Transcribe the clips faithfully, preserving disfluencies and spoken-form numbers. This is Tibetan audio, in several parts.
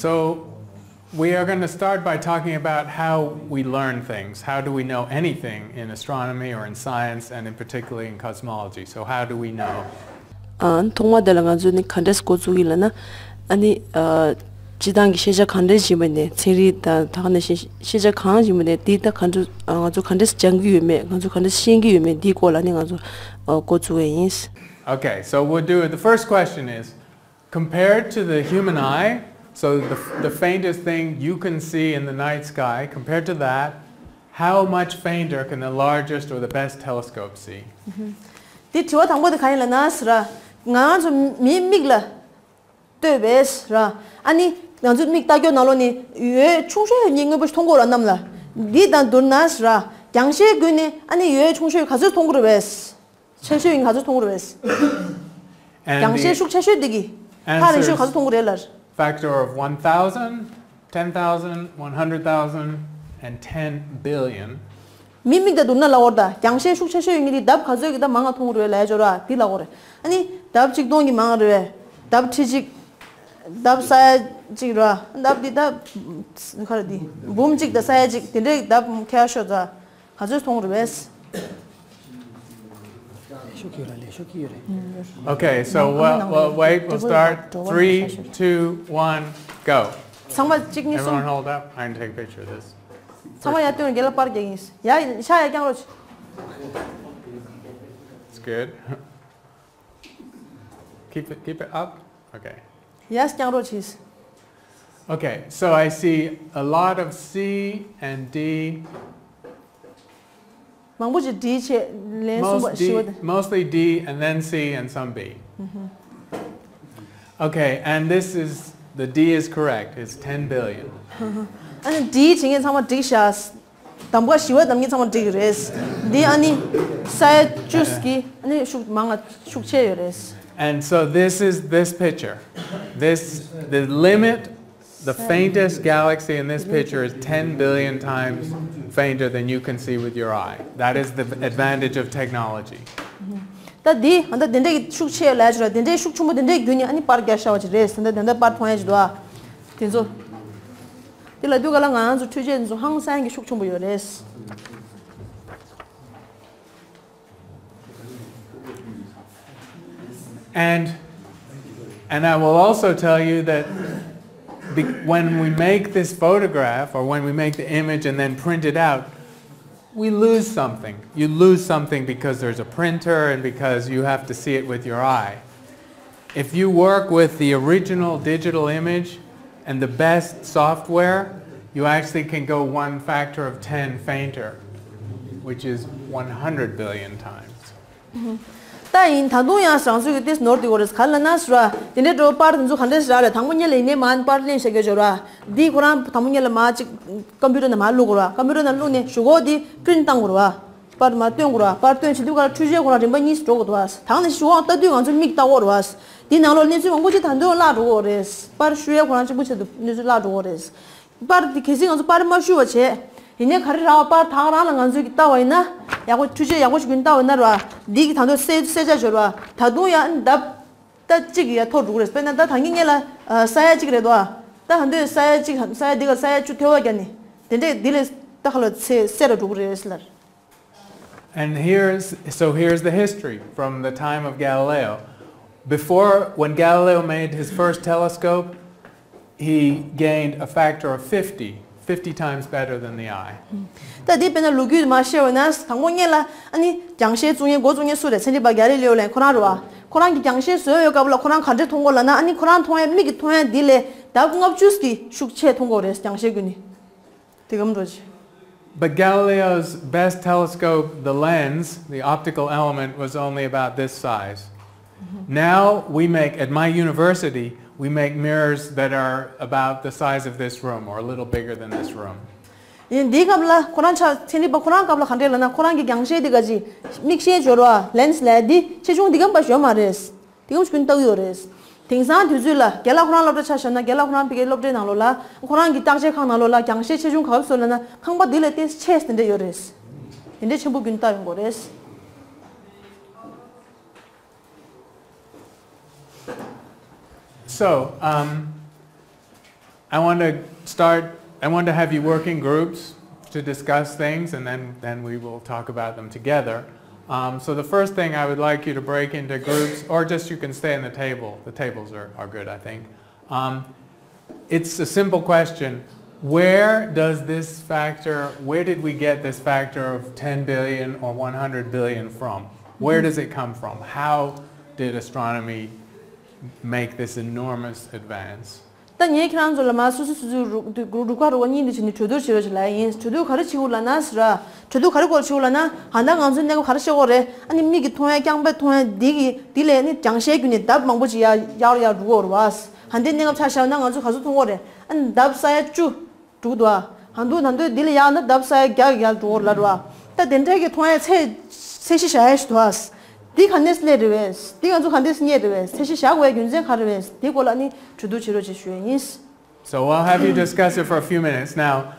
So, we are going to start by talking about how we learn things. How do we know anything in astronomy or in science, and in particularly in cosmology? So, how do we know? ཨ་ཐོག་མ་དེ་ལ་ང་ཚོས་ནི་ག་འདྲས་འགོ་བཙུགས་ཡིན་ལབ་ན། ཨ་ནི་ཨ་སྤྱི་བཏང་གི་ཤེས་བྱ་གང་འདྲས་ཡིན་པ་ནས་ཚན་རིག་དང་ད་ག་ནང་བཞིན་ཤེས་བྱ་གང་ཡིན་པ་ནས་དེ་ད་ག་འདྲ་ཨ་ང་ཚོ་ག་འདྲས་སྦྱང་གི་ཡོད་མེད། ང་ཚོ་ག་འདྲས་ཤེས་ཀྱི་ཡོད་མེད། འདིའི་སྐོར་ལ་ནི་ང་ཚོ་ཨ་འགོ་བཙུགས་ཡས་ཡིན། Okay, so we'll do it. The first question is, compared to the human eye, so the, the faintest thing you can see in the night sky, compared to that, how much fainter can the largest or the best telescope see? དེ་དྲི་བ་དང་པོ་དེ་ག་ཡིན་ལབ་ན་ཟེར་ར། ང་ཚོ་མིའི་མིག་ལ་ལྟོས་པས་ར། ཨ་ནི་ང་ཚོའི་མིག་ལྟ་སྐྱོ་ནང་ལོགས་ནས་འོད་ཆུང་ཤོས་ཡོད་མཁན་སྔོན་པོ་ཞིག་མཐོང་གི་ཡོད་ར་གནམ་ལ། འདི་དང་བསྡུར་ན་ར། རྒྱང་ཤེལ་བརྒྱུད་ནས་ཨ་ནི་འོད་ཆུང་ཤོས་ག་ཚོད་མཐོང་གི་རེད་པས། ཆེ་ཤོས་ཡིན་ག་ཚོད་མཐོང་གི་རེད་པས། And རྒྱང་ཤེལ་the ཤུགས་ཆེ་ཤོས་འདི་གི་ཐག་རིང་ཤོས་ག་ཚོད་answers མཐོང་གི་རེད་ལབ། Factor of one thousand, ten thousand, one hundred thousand, and ten billion. མི་མིག་དང་བསྡུར་ན་ལབ་པ་རེད་ད། རྒྱང་ཤེལ་ཤུགས་ཆེ་ཤོས་ཡིན་གྱི་འདི་ལྡབ་ག་ཚོད་ཀྱི་ད་མང་ང་མཐོང་གི་རེད་ལབ་ཡ་ཅོ་ར་འདི་ལབ་པ་རེད། ཨ་ནི་ལྡབ་གཅིག་སྟོང་གི་མང་ང་རེད་པས། ལྡབ་ཁྲི་གཅིག་ལྡབ་ས་ཡ་གཅིག་ར། ལྡབ་འདི་ལྡབ་ག་རེ་འདི་འབུམ་གཅིག་དང་ས་ཡ་གཅིག་དེ་འདྲའི་ལྡབ་ཁྱད་ཤོར་ཙང་ག་ཚོད་མཐོང་གི་རེད་པས། ལས་ཤོག་གི་ཡོད་རེད། ལས་ཤོག་གི་ཡོད་རེད། Okay, so we'll, we'll wait. We'll start. Three, two, one, go. ཚང་མ་གཅིག་གཉིས་གསུམ། Everyone hold up. I can take a picture of this. ཚང་མ་ཡར་བཏོན། རྒན་ལགས་པར་རྒྱག་གིན། ཡ་ཤ་ཡར་རྒྱག་རོགས། It's good. Keep it, keep it up. Okay. Yes, རྒྱག་རོགས་གྱིས། Okay, so I see a lot of C and D. མང་པོ་ཅིག་D བྱས། ལན་གསུམ་པ། Most བཞི་པ། D, mostly D and then C and some B. Okay, and this is, the D is correct. It's ten billion. ཨ་ནི་D བྱེད་མཁན་ཚང་མ་འགྲིག་ཤག་གདམ་ག་བཞི་པ་གདམ་མཁན་ཚང་མ་འགྲིག་གི་རེད། འདི་ཨ་ནི་ས་ཡ་བཅུ་གི་ཨ་ནི་ཤུགས་མང་ང་ཤུགས་ཆེ་ཡོད་རེད། And so this is this picture. This, the limit, the faintest galaxy in this picture is ten billion times fainter than you can see with your eye. That is the advantage of technology. ད་འདི་ཨ་ད་དེ་འདྲའི་ཤུགས་ཆེ་ལབ་ཅིག་ར། དེ་འདྲའི་ཤུགས་ཆེན་པོ་དེ་འདྲའི་བརྒྱུད་ནས་ཨ་ནི་པར་རྒྱག་ཤ་བ་ཅིག་རེད། ད་ད་ད་པར་མཐོང་ཡ་ཅིག་འདུག་ཨ། དེ་ཚོ། དེ་ལ་དུས་ག་ལ་ང་རང་ཚོ་འཕྲུལ་ཆས་འདི་ཚོ་ཧང་སང་གི་ཤུགས་ཆེན་པོ་ཡོད་རེད། And, and I will also tell you that be, when we make this photograph, or when we make the image and then print it out, we lose something. You lose something because there's a printer and because you have to see it with your eye. If you work with the original digital image and the best software, you actually can go one factor of ten fainter, which is one hundred billion times. ད་ཡིན། ད་དུང་ཡང་རང་ཚོས་ཀྱི་ཏིས་ནོར་དེ་གོ་རེད། ག་ལ་ན་སུ་ར། དེ་འདྲའི་འགྲོ་པར་དེ་ཚོ་ག་འདྲས་ར་རེད། དང་པོ་ཉིད་ལ་ཡིན་ནའི་མ་པར་ལེན་བྱ་རྒྱུ་བྱོས་ར། འདི་ཁོ་རང་དང་པོ་ཉིད་ལ་མ་ཅིག་ཀམ་པུ་ཊར་ནང་མ་བླུག་གོ་ར། ཀམ་པུ་ཊར་ནང་བླུག་ནས་གཞུག་གུ་འདི་པི་རིན་བཏང་གོ་ར། པར་མ་སྟོན་གོ་ར། པར་སྟོན་བྱེད་དུས་ག་ལ་འཕྲུལ་ཆས་ཁོ་རང་རིམ་པ་གཉིས་སུ་འགྲོ་གོ་འདུག་བ། དང་ནས་གཞུག་གུ་ལྟ་དུས་ང་ཚོ་མིག་ལྟ་གོ་ར་བ། འདི་ནང་ལོགས་གནས་ཚུལ་མང་པོ་ཅིག་ད་དུང་བརླག་འགྲོ་གོ་རེད། པར་བཤུ་ཡས་ཁོ་རང་གཅིག་པུ་ཆེད་དུ་གནས་ཚུལ་བརླག་འགྲོ་གོ་རེད། པར་འདི་གལ་སྲིད་ང་ཚོ་པར་མ་བཤུ་བ་བྱས། ཡིན་ནའི་ག་རེ་རག་པ། པར་ད་ག་རང་ལ་ང་ཚོས་ཀྱི་ལྟ་བ་ཡིན་ན། ཡག་པོ་འཕྲུལ་ཆས་ཡག་པོ་ཞིག་གིས་ལྟ་བ་ཡིན་ན་ར། འདི་གི་ད་དུང་གསལ་གསལ་ཆ་འབྱོར་བ། ད་དུང་ཡང་ལྡབ་ད་གཅིག་ཡར་མཐོ་འགྲོ་གི་རེད། དཔེར་ན་ད་ད་གིན་ངེད་ལ་ས་ཡ་གཅིག་རེད་དོ། ད་ད་དུང་ས་ཡ་གཅིག་ས་ཡ་འདི་ག་ས་ཡ་བཅུ་ཐལ་བ་བརྒྱབ་ནས་དེ་འདྲས་འདི་ལས་ད་ག་ལ་ཚད་གསལ་རུ་འགྲོ་གི་རེད་ཟེར་ལབ། And here's, so here's the history from the time of Galileo. Before, when Galileo made his first telescope, he gained a factor of fifty, fifty times better than the eye. ད་འདི་དཔེར་ན་ལོ་རྒྱུས་མར་བཤད་པ་ན་དང་པོ་ཉིད་ལ་ཨ་ནི་རྒྱང་ཤེལ་བཙུགས་མཁན་འགོ་བཙུགས་མཁན་སུ་རེད། ཚན་རིག་པ་གྷ་ལི་ལེའོ་ལབ་མཁན་ཁོ་རང་རེད་བ། ཁོ་རང་གིས་རྒྱང་ཤེལ་བཟོས་ཡོད་སྐབས་ལ་ཁོ་རང་ག་འདྲས་མཐོང་གོ་ལབ་ན། ཨ་ནི་ཁོ་རང་མཐོང་ཡ་མིག་གིས་མཐོང་ཡ་འདི་ལས་ལྡབ་ལྔ་བཅུ་གི་ཤུགས་ཆེ་མཐོང་གོ་རེད། རྒྱང་ཤེལ་བརྒྱུད་ནས། དེ་གམ་འགྲོ་ཆེ། But Galileo's best telescope, the lens, the optical element, was only about this size. Now we make, at my university, we make mirrors that are about the size of this room or a little bigger than this room. ཡིན། འདིའི་སྐབས་ལ་ཁོ་རང་ཆ་ཚན་རིག་པ་ཁོ་རང་སྐབས་ལ་ག་འདྲས་ལབ་ན། ཁོ་རང་གི་རྒྱང་ཤེལ་འདི་ག་ཅི་མིག་ཤེལ་སྦྱོར་བ་ལེན་སི་ལབ་འདི་ཆེ་ཆུང་འདི་གམ་པ་ཞོ་མ་རེད། དེ་གམ་ཞིག་ཀུན་བལྟ་གི་ཡོད་རེད། དེང་སང་དུས་ཚོད་ལ་རྒན་ལགས་ཁོ་རང་སློབ་གྲྭ་ཆ་བཞག་ན་རྒན་ལགས་ཁོ་རང་ཕ་གིའི་སློབ་གྲྭའི་ནང་ལོགས་ལ་ཁོ་རང་གི་བརྟག་དཔྱད་ཁང་ནང་ལོགས་ལ་རྒྱང་ཤེལ་ཆེ་ཆུང་ག་བབ་སོ་ལབ་ན་ཁང་པ་འདི་ལས་ཏེ་ཆེ་དེ་འདྲས་ཡོད་རེད། དེ་འདྲས་ཆེན་པོ་ཀུན་བལྟ་ཡོང་གི་རེད། So, um, I want to start, I want to have you work in groups to discuss things, and then, then we will talk about them together. Um, so the first thing, I would like you to break into groups, or just you can stay in the table. The tables are, are good, I think. Um, it's a simple question. Where does this factor, where did we get this factor of ten billion or one hundred billion from? Where does it come from? How did astronomy make this enormous advance? ད་ངས་ཁྱེད་རང་ཚོ་ལ་མར་སོ་སོ་སོ་སོའི་རུ་རུ་རུ་ཁ་རུ་བ་གཉིས་འདི་བྱས་ནས་གྲོས་བསྡུར་བྱེད་རོགས་བྱེད་ལབ་ཡིན། གྲོས་བསྡུར་ག་རེ་བྱེད་དགོས་ལབ་ན་ཟེར་ར། གྲོས་བསྡུར་ག་རེ་སྐོར་བྱེད་དགོས་ལབ་ན། ད་ལྟ་ང་ཚོའི་གནས་སྐབས་ག་རེ་ཤེས་དགོས་རེད། ཨ་ནི་མིག་གིས་མཐོང་ཡ་རྐྱང་པས་མཐོང་ཡ་འདི་གི་འདི་ལས་ནི་རྒྱང་ཤེལ་བརྒྱུད་ནས་ལྡབ་མང་པོ་ཅིག་ཡར་ཡར་ཡར་འགྲོ་གི་ཡོད་རེད་བ། ཧ་འདི་གནས་སྐབས་ཆ་བཞག་ན་ང་ཚོ་ག་ཚོད་མཐོང་གི་ཡོད་རེད། ཨ་ནི་ལྡབ་ས་ཡ་བཅུ་འགྲོ་གི་འདུག་བ། ཧ་འདུག་ད་འདོད་འདི་ལས་ཡར་ན་ལྡབ་ས་ཡ་བརྒྱ་ཡར་འགྲོ་གི་ཡོད་རེད་བ། ད་དེ་འདྲའི་གི་མཐོང་ཡ་ཚད་ཚད་གཞི་བཞག་ཡ་ཞིག་འདུག་བ། འདི་ག་འདྲས་སླེབས་རེད་བས། འདི་ང་ཚོ་ག་འདྲས་རྙེད་རེད་བས། ཚད་གཞི་བཞག་དགོས་ཡ་རྒྱུ་མཚན་ག་རེ་བས། འདི་སྐོར་ལ་ནི་གྲོས་བསྡུར་བྱེད་རོགས་ཅེས་ཞུ་ཡ་ཡིན། So I'll have you discuss it for a few minutes. Now,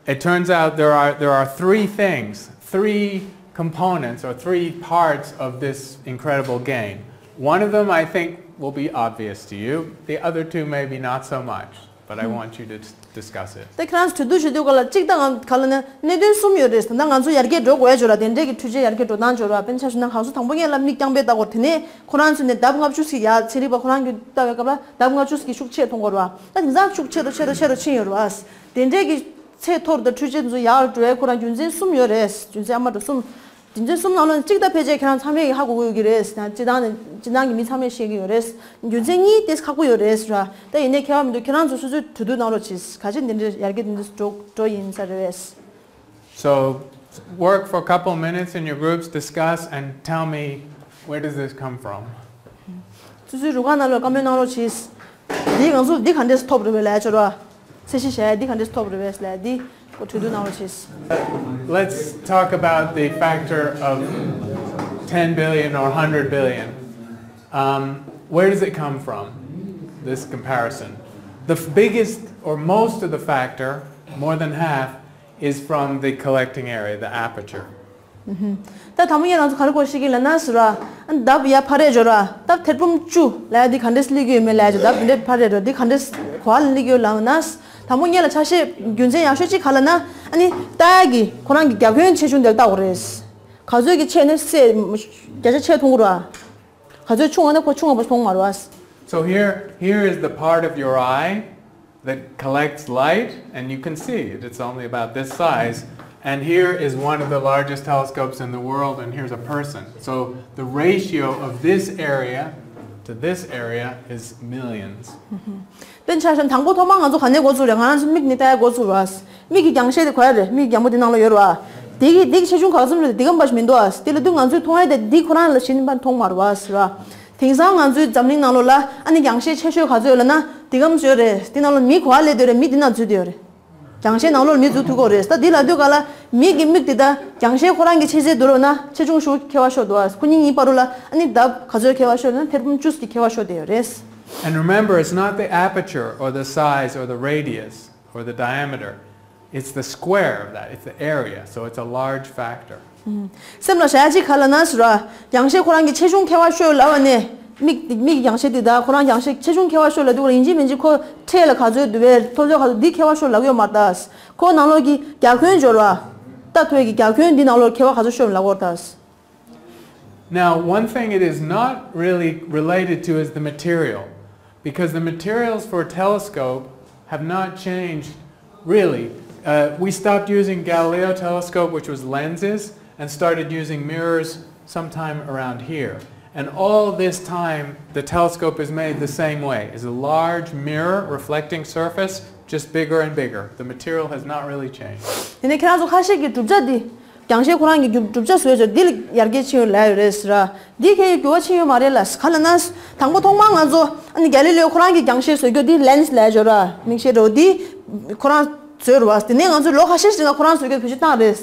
it turns out there are, there are three things, three components or three parts of this incredible game. One of them I think will be obvious to you. The other two maybe not so much, but I want you to discuss it. ད་ཁྱེད་རང་ཚོ་གྲོས་བསྡུར་ཞུ་དུས་སྐབས་ལ་གཅིག་ད་ང་ག་ལ་ན་གནད་དོན་གསུམ་ཡོད་རེད། ད་ང་ཚོ་ཡར་རྒྱས་འགྲོ་དགོས་ཡ་ཅིག་ཡོད་ར། དེ་འདྲས་ཀྱི་འཕྲུལ་ཆས་ཡར་རྒྱས་འགྲོ་སྟངས་ཅིག་ཡོད་ར། དཔེར་ན་ཆ་བཞག་ན་གང་སོ་དང་པོ་ངེད་ལ་མིག་རྐྱང་པས་ལྟ་དགོས་རེད། དེ་ནས་ཁོ་རང་ཚོ་ནས་ལྡབ་ལྔ་བཅུ་ཞིག་ཡར་ཚན་རིག་པ་ཁོ་རང་གིས་ལྟ་བའི་སྐབས་ལ་ལྡབ་ལྔ་བཅུ་ཞིག་ཤུགས་ཆེ་མཐོང་གི་ཡོད་ར། ད་དེང་སང་ཤུགས་ཆེ་རུ་ཆེ་རུ་ཆེ་རུ་ཕྱིན་ཡོད་ར། དེ་འདྲས་ཀྱི་ཚད་མཐོ་རུ་དང་འཕྲུལ་ཆས་ཚོ་ཡར་འགྲོ་ཡ་ཁོ་རང་རྒྱུ་མཚན་གསུམ་ཡོད་རེད། རྒྱུ་མཚན་ཨ་མ་འགྲོ་གསུམ། རྒྱུ་མཚན་གསུམ་ནང་ལོགས་ནས་གཅིག་ད་ཕལ་ཆེར་ཁྱེད་རང་ཚང་མས་ཧ་གོ་གི་ཡོད་ཀྱི་རེད། སྤྱིར་བཏང་ནས་སྤྱིར་བཏང་གི་མི་ཚང་མས་ཤེས་ཀྱི་ཡོད་རེད། རྒྱུ་མཚན་གཉིས་དེ་ཁག་པོ་ཡོད་རེད་ཟེར་བ། ད་ཡིན་ནའི་ཁྱད་པར་མི་འདུག་ཁྱེད་རང་ཚོ་སོ་སོས་གྲོས་བསྡུར་གནང་རོགས་གྱིས། ག་ཅི་འདི་འདྲའི་ཡར་རྒྱས་འདི་འདྲ་འགྲོ་འགྲོ་ཡིན་ས་རེད་བས། So work for a couple minutes in your groups, discuss, and tell me, where does this come from? སོ་སོའི་རུ་ཁག་ནང་ལ་བཀའ་མོལ་གནང་རོགས་གྱིས། འདི་ང་ཚོ་འདི་ག་འདྲས་ཐོབ་རེད་བས་ལབ་ཡ་ཅིག་ཡོད་ར། ཚད་གཞི་བཞག་ཡ་འདི་ག་འདྲས་ཐོབ་རེད་བས་ལབ་ཡ་འདི་གྲོས་བསྡུར་གནང་རོགས་གྱིས། Let's talk about the factor of ten billion or one hundred billion. Um, where does it come from, this comparison? The f- biggest or most of the factor, more than half, is from the collecting area, the aperture. ད་དང་པོ་ངས་རང་ཚོ་ག་རེ་གོ་ཤེས་ཀྱི་ལབ་ན་ཟེར་ར། ཨ་ལྡབ་ཡར་འཕར་རེད་འགྲོ་ར། ད་ཐེར་འབུམ་བཅུ་ལབ་ཡ་འདི་ག་འདྲས་སླེབས་ཀྱི་ཡོད་མེད་ལབ་ཡ་ཅིག་ལྡབ་འདི་འདྲས་འཕར་རེད་འགྲོ། འདི་ག་འདྲས་ག་པར་སླེབས་ཀྱི་ཡོད་ལབ་ན། དང་པོ་ངས་ལ་ཆ་ཤས་རྒྱུ་མཚན་ཡག་ཤོས་གཅིག་ག་ལབ་ན། ཨ་ནི་ལྟ་ཡ་གི་ཁོ་རང་གི་རྒྱ་ཁྱོན་ཆེ་ཆུང་དེ་ལྟ་དགོས་རེད། ག་ཚོད་ཀྱི་ཆེ་ནས་སེ་བརྒྱ་ཆ་ཆེ་མཐོང་གི་ར། ག་ཚོད་ཆུང་བ་ན་ཁོ་ཆུང་བ་མཐོང་མ་རེད་བ། So here, here is the part of your eye that collects light, and you can see it. It's only about this size. And here is one of the largest telescopes in the world, and here's a person. So the ratio of this area to this area is millions. དཔེར་ན་ཆ་བཞག་ན་དང་པོ་ཐོག་མར་ང་ཚོ་ག་ནས་འགོ་བཙུགས་རེད། ང་རང་ཚོ་མིག་ནས་ལྟ་ཡ་འགོ་བཙུགས་རེད་བ། མིག་གི་རྒྱང་ཤེལ་དེ་གོ་ཡ་རེད། མིག་གི་རྒྱང་པོ་དེ་ནང་ལ་ཡོད་རེད་བ། དེ་གི་དེ་གི་ཆེ་ཆུང་ག་ཚོད་རེད། དེ་གམ་པ་ཞིག་མི་འདུག་བ། དེ་ལ་དུས་ང་ཚོས་མཐོང་ཡ་དེ་འདི་ཁོ་རང་ལ་གཞན་པ་མཐོང་མ་རེད་བ་ཟེར་བ། དེང་སང་ང་ཚོའི་འཛམ་གླིང་ནང་ལོགས་ལ་ཨ་ནི་རྒྱང་ཤེལ་ཆེ་ཤོས་ག་ཚོད་ཡོད་ལབ་ན་དེ་གམ་ཞིག་ཡོད་རེད། དེ་ནང་ལོགས་མི་ག་པར་སླེབས་བསྡད་ཡོད་རེད། མི་དེ་ནང་འཛུལ་བསྡད་ཡོད་རེད། རྒྱང་ཤེལ་ནང་ལོགས་མི་འཛུལ་ཐུབ་ཀྱི་ཡོད་རེད། ད་འདི་ལབ་དུས་ག་ལ་མི་གི་མིག་དེ་ད་རྒྱང་ཤེལ་ཁོ་རང་གི་ཆེ་ཆེ་འདུག་ལབ་ན་ཆེ་ཆུང་ཤོས་ཁྱད་པར་ཤོར་འདུག་བ། ཁོ་གཉིས་གཉིས་བར་དུ་ལ་ཨ་ནི་ལྡབ་ག་ཚོད་ཁྱད་པར་ཤོར་ན་ཐེར་འབུམ་བཅུ་ཙམ་གྱི་ཁྱད་པར་ཤོར་བསྡད་ཡོད་རེད། And remember, it's not the aperture or the size or the radius or the diameter. It's the square of that. It's the area. So it's a large factor. སེམས་ལ་བཞག་ཡ་གཅིག་ག་ལབ་ན་ཟེར་བ། རྒྱང་ཤེལ་ཁོ་རང་གི་ཆེ་ཆུང་ཁྱད་པར་ཤོར་ལབ་པ་ནས་མིག་མིག་རྒྱང་ཤེལ་དེ་དག་ཁོ་རང་རྒྱང་ཤེལ་ཆེ་ཆུང་ཁྱད་པར་ཤོར་ལབ་དུས་ཡིན་གཅིག་མིན་གཅིག་ཁོ་ཕྲད་ལ་ག་ཚོད་འདུག་བས་མཐོ་ཚད་ག་ཚོད་འདི་ཁྱད་པར་ཤོར་ལབ་ཡོད་མ་རེད་ད། ཁོ་ནང་ལོགས་ཀྱི་རྒྱ་ཁྱོན་འབྱོར་བ། ལྟ་ཐུབ་ཀྱི་རྒྱ་ཁྱོན་འདི་ནང་ལོགས་ཁྱད་པར་ག་ཚོད་ཤོར་ལབ་ཡོད་ད། Now, one thing it is not really related to is the material, because the materials for a telescope have not changed really. Uh, we stopped using Galileo telescope, which was lenses, and started using mirrors sometime around here. And all this time, the telescope is made the same way. It's a large mirror reflecting surface, just bigger and bigger. The material has not really changed. དེ་ནས་ཁྱེད་རང་ཚོ་ཁ་ཤས་ཀྱིས་གྲུབ་ཆ་འདི་རྒྱང་ཤེལ་ཁོ་རང་གི་རྒྱུ་གྲུབ་ཆ་བཟོས་ཚར་འདི་ལ་ཡར་རྒྱས་ཕྱིན་ཡོད་ལབ་ཡོད་རེད་ཟེར་ར། འདི་གའི་འགྱུར་བ་ཕྱིན་ཡོད་མ་རེད་ལ། ག་ལབ་ན། དང་པོ་ཐོག་མར་ང་ཚོ་ཨ་ནི་གྷ་ལི་ལེའོ་ཁོ་རང་གི་རྒྱང་ཤེལ་བཟོ་རྒྱུ་འདི་ལེན་སི་ལབ་ཡོད་ར། མིག་ཤེལ་འདྲ་བོ་འདི་ཁོ་རང་བཟོས་རེད་བ། དེ་ནས་ང་ཚོས་ལོ་ཁ་ཤས་ཤིག་ལ་ཁོ་རང་བཟོ་རྒྱུ་བེད་སྤྱོད་བཏང་རེད།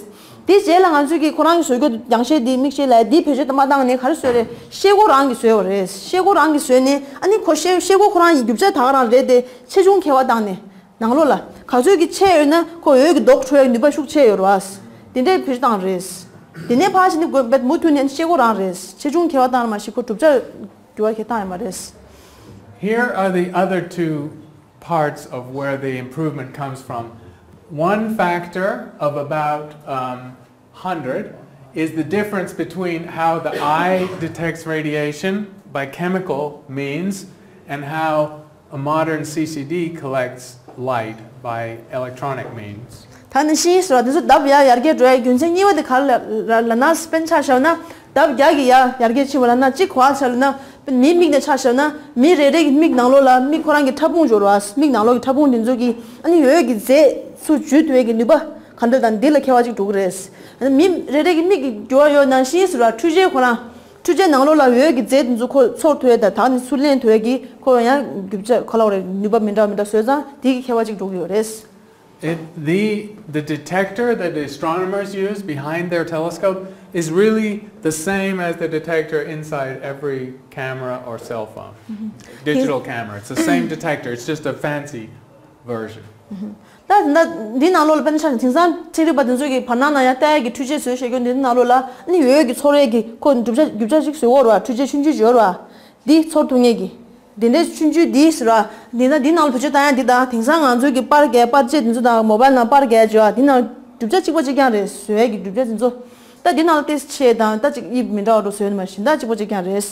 དེ་རྗེས་ལ་ང་ཚོས་ཀྱིས་ཁོ་རང་གི་བཟོ་རྒྱུ་རྒྱང་ཤེལ་འདི་མིག་ཤེལ་ལབ་ཡ་འདི་བེད་སྤྱོད་མ་བཏང་ནས་ག་རེ་བཟོས་རེད། ཤེལ་སྒོ་རང་གིས་བཟོས་ཡོད་རེད། ཤེལ་སྒོ་རང་གིས་བཟོས་ནས་ཨ་ནི་ཁོ་ཤེལ་ཤེལ་སྒོ་ཁོ་རང་གི་རྒྱུ་ཆ་ད་ག་རང་རེད་དེ་ཆེ་ཆུང་ཁྱད་པར་བཏང་ནས། ནང་ལོགས་ལ་ག་ཚོད་ཀྱི་ཆེ་ཡོད་ན་ཁོ་འོད་ཀྱི་མདོག་འཕྲོ་ཡག་ནུས་པ་ཤུགས་ཆེ་ཡོད་རེད་བ། དེ་འདྲའི་བེད་སྤྱོད་བཏང་རེད། དེ་ནས་ཕར་ཕྱིན་ནི་དགོས་པ་མུ་མཐུད་ནས་ཤེལ་སྒོ་རང་རེད། ཆེ་ཆུང་ཁྱད་པར་བཏང་མ་ཤེས་ཁོ་གྲུབ་ཆ་འགྱུར་བ་ཁྱད་བཏང་ཡོད་མ་རེད། Here are the other two parts of where the improvement comes from. One factor of about um, one hundred is the difference between how the eye detects radiation by chemical means and how a modern C C D collects light by electronic means. ད་ནི་ཤིང་སོ་དེ་ཚོ་ལྡབ་ཡར་ཡར་རྒྱས་འགྲོ་ཡ་རྒྱུ་མཚན་གཉིས་པ་དེ་ག་རེ་ལ་ལ་ན་སྤེན་ཆ་བཞག་ན། ལྡབ་བརྒྱ་གི་ཡ་ཡར་རྒྱས་ཕྱིན་པ་ལ་ན་གཅིག་གོ་བ་ཆ་ལ་ན། མིའི་མིག་ནས་ཆ་བཞག་ན་མི་རེ་རེ་གི་མིག་ནང་ལོགས་ལ་མིག་ཁོ་རང་གི་ཕྲ་ཕུང་འབྱོར་བ། མིག་ནང་ལོགས་ཀྱི་ཕྲ་ཕུང་དེ་ཚོ་གི་ཨ་ནི་འོད་ཀྱི་རྫས་ཚུར་འཇུ་ཐུབ་ཡས་ཀྱི་ནུས་པ་ག་འདྲ་དང་འདི་ལ་ཁྱད་པར་ཅིག་འགྲོ་གི་རེད། ཨ་ནི་མི་རེ་རེ་གི་མིག་གི་འགྱུར་བ་ཡོད་ནང་བཞིན་ཟེར་བ་འཕྲུལ་ཆས་ཁོ་རང་། འཕྲུལ་ཆས་ནང་ལོགས་ལ་འོད་ཀྱི་རྫས་དེ་ཚོ་ཁོ་ཚོར་ཐུབ་ཡས་དང་དག་ནི་ཚུར་ལེན་ཐུབ་ཡས་ཀྱི་ཁོ་ཡང་རྒྱུ་ཆ་ག་ལབ་དགོས་རེད། ནུས་པ་མི་འདྲ་མི་འདྲ་བཟོས་ཙང་དེ་གི་ཁྱད་པར་ཅིག་འགྲོ་གི་ཡོད་རེད། It, the, the detector that the astronomers use behind their telescope is really the same as the detector inside every camera or cell phone, digital camera. It's the same detector, it's just a fancy version. ད་ད་འདི་ནང་ལོགས་ལ་དཔེར་ན་ཆ་བཞག་དེང་སང་འཕྲུལ་རིག་པ་འདི་ཚོ་གིས་བར་སྣང་ནང་ཡང་ལྟ་ཡག་གི་འཕྲུལ་ཆས་བཟོས་བཞག་རྒྱུ་འདི་ནང་ལོགས་ལ་ནི་འོད་ཀྱི་ཚོར་ཡས་ཀྱི་ཁོ་རྒྱུ་ཆ་རྒྱུ་ཆ་ཅིག་བཟོས་ཡོད་རེད་བ། འཕྲུལ་ཆས་ཆུང་ཆུང་ཅིག་ཡོད་རེད་བ། འདི་ཚོར་ཐུབ་མཁན་གྱི། འདི་འདྲའི་ཆུང་ཆུང་འདི་ཟེར་བ། འདི་ན་འདི་ནང་ལ་བེད་སྤྱོད་བཏང་ཡ་འདི་དང་དེང་སང་ང་ཚོའི་གི་པར་རྒྱག་པར་ཆས་འདི་ཚོ་དང་མོ་བལ་ནང་པར་རྒྱག་བྱས་བ་འདི་ནང་རྒྱུ་ཆ་གཅིག་པ་གཅིག་རྐྱང་རེད། བཟོ་ཡ་གི་རྒྱུ་ཆ་འདི་ཚོ། ད་འདི་ནང་ལ་ཏེས་ཆེ་དང་ད་ཅིག་དབྱིབས་མི་འདྲ་བ་འདྲ་བཟོས་ནི་མ་གཞི་ད་གཅིག་པ་གཅིག་རྐྱང་རེད།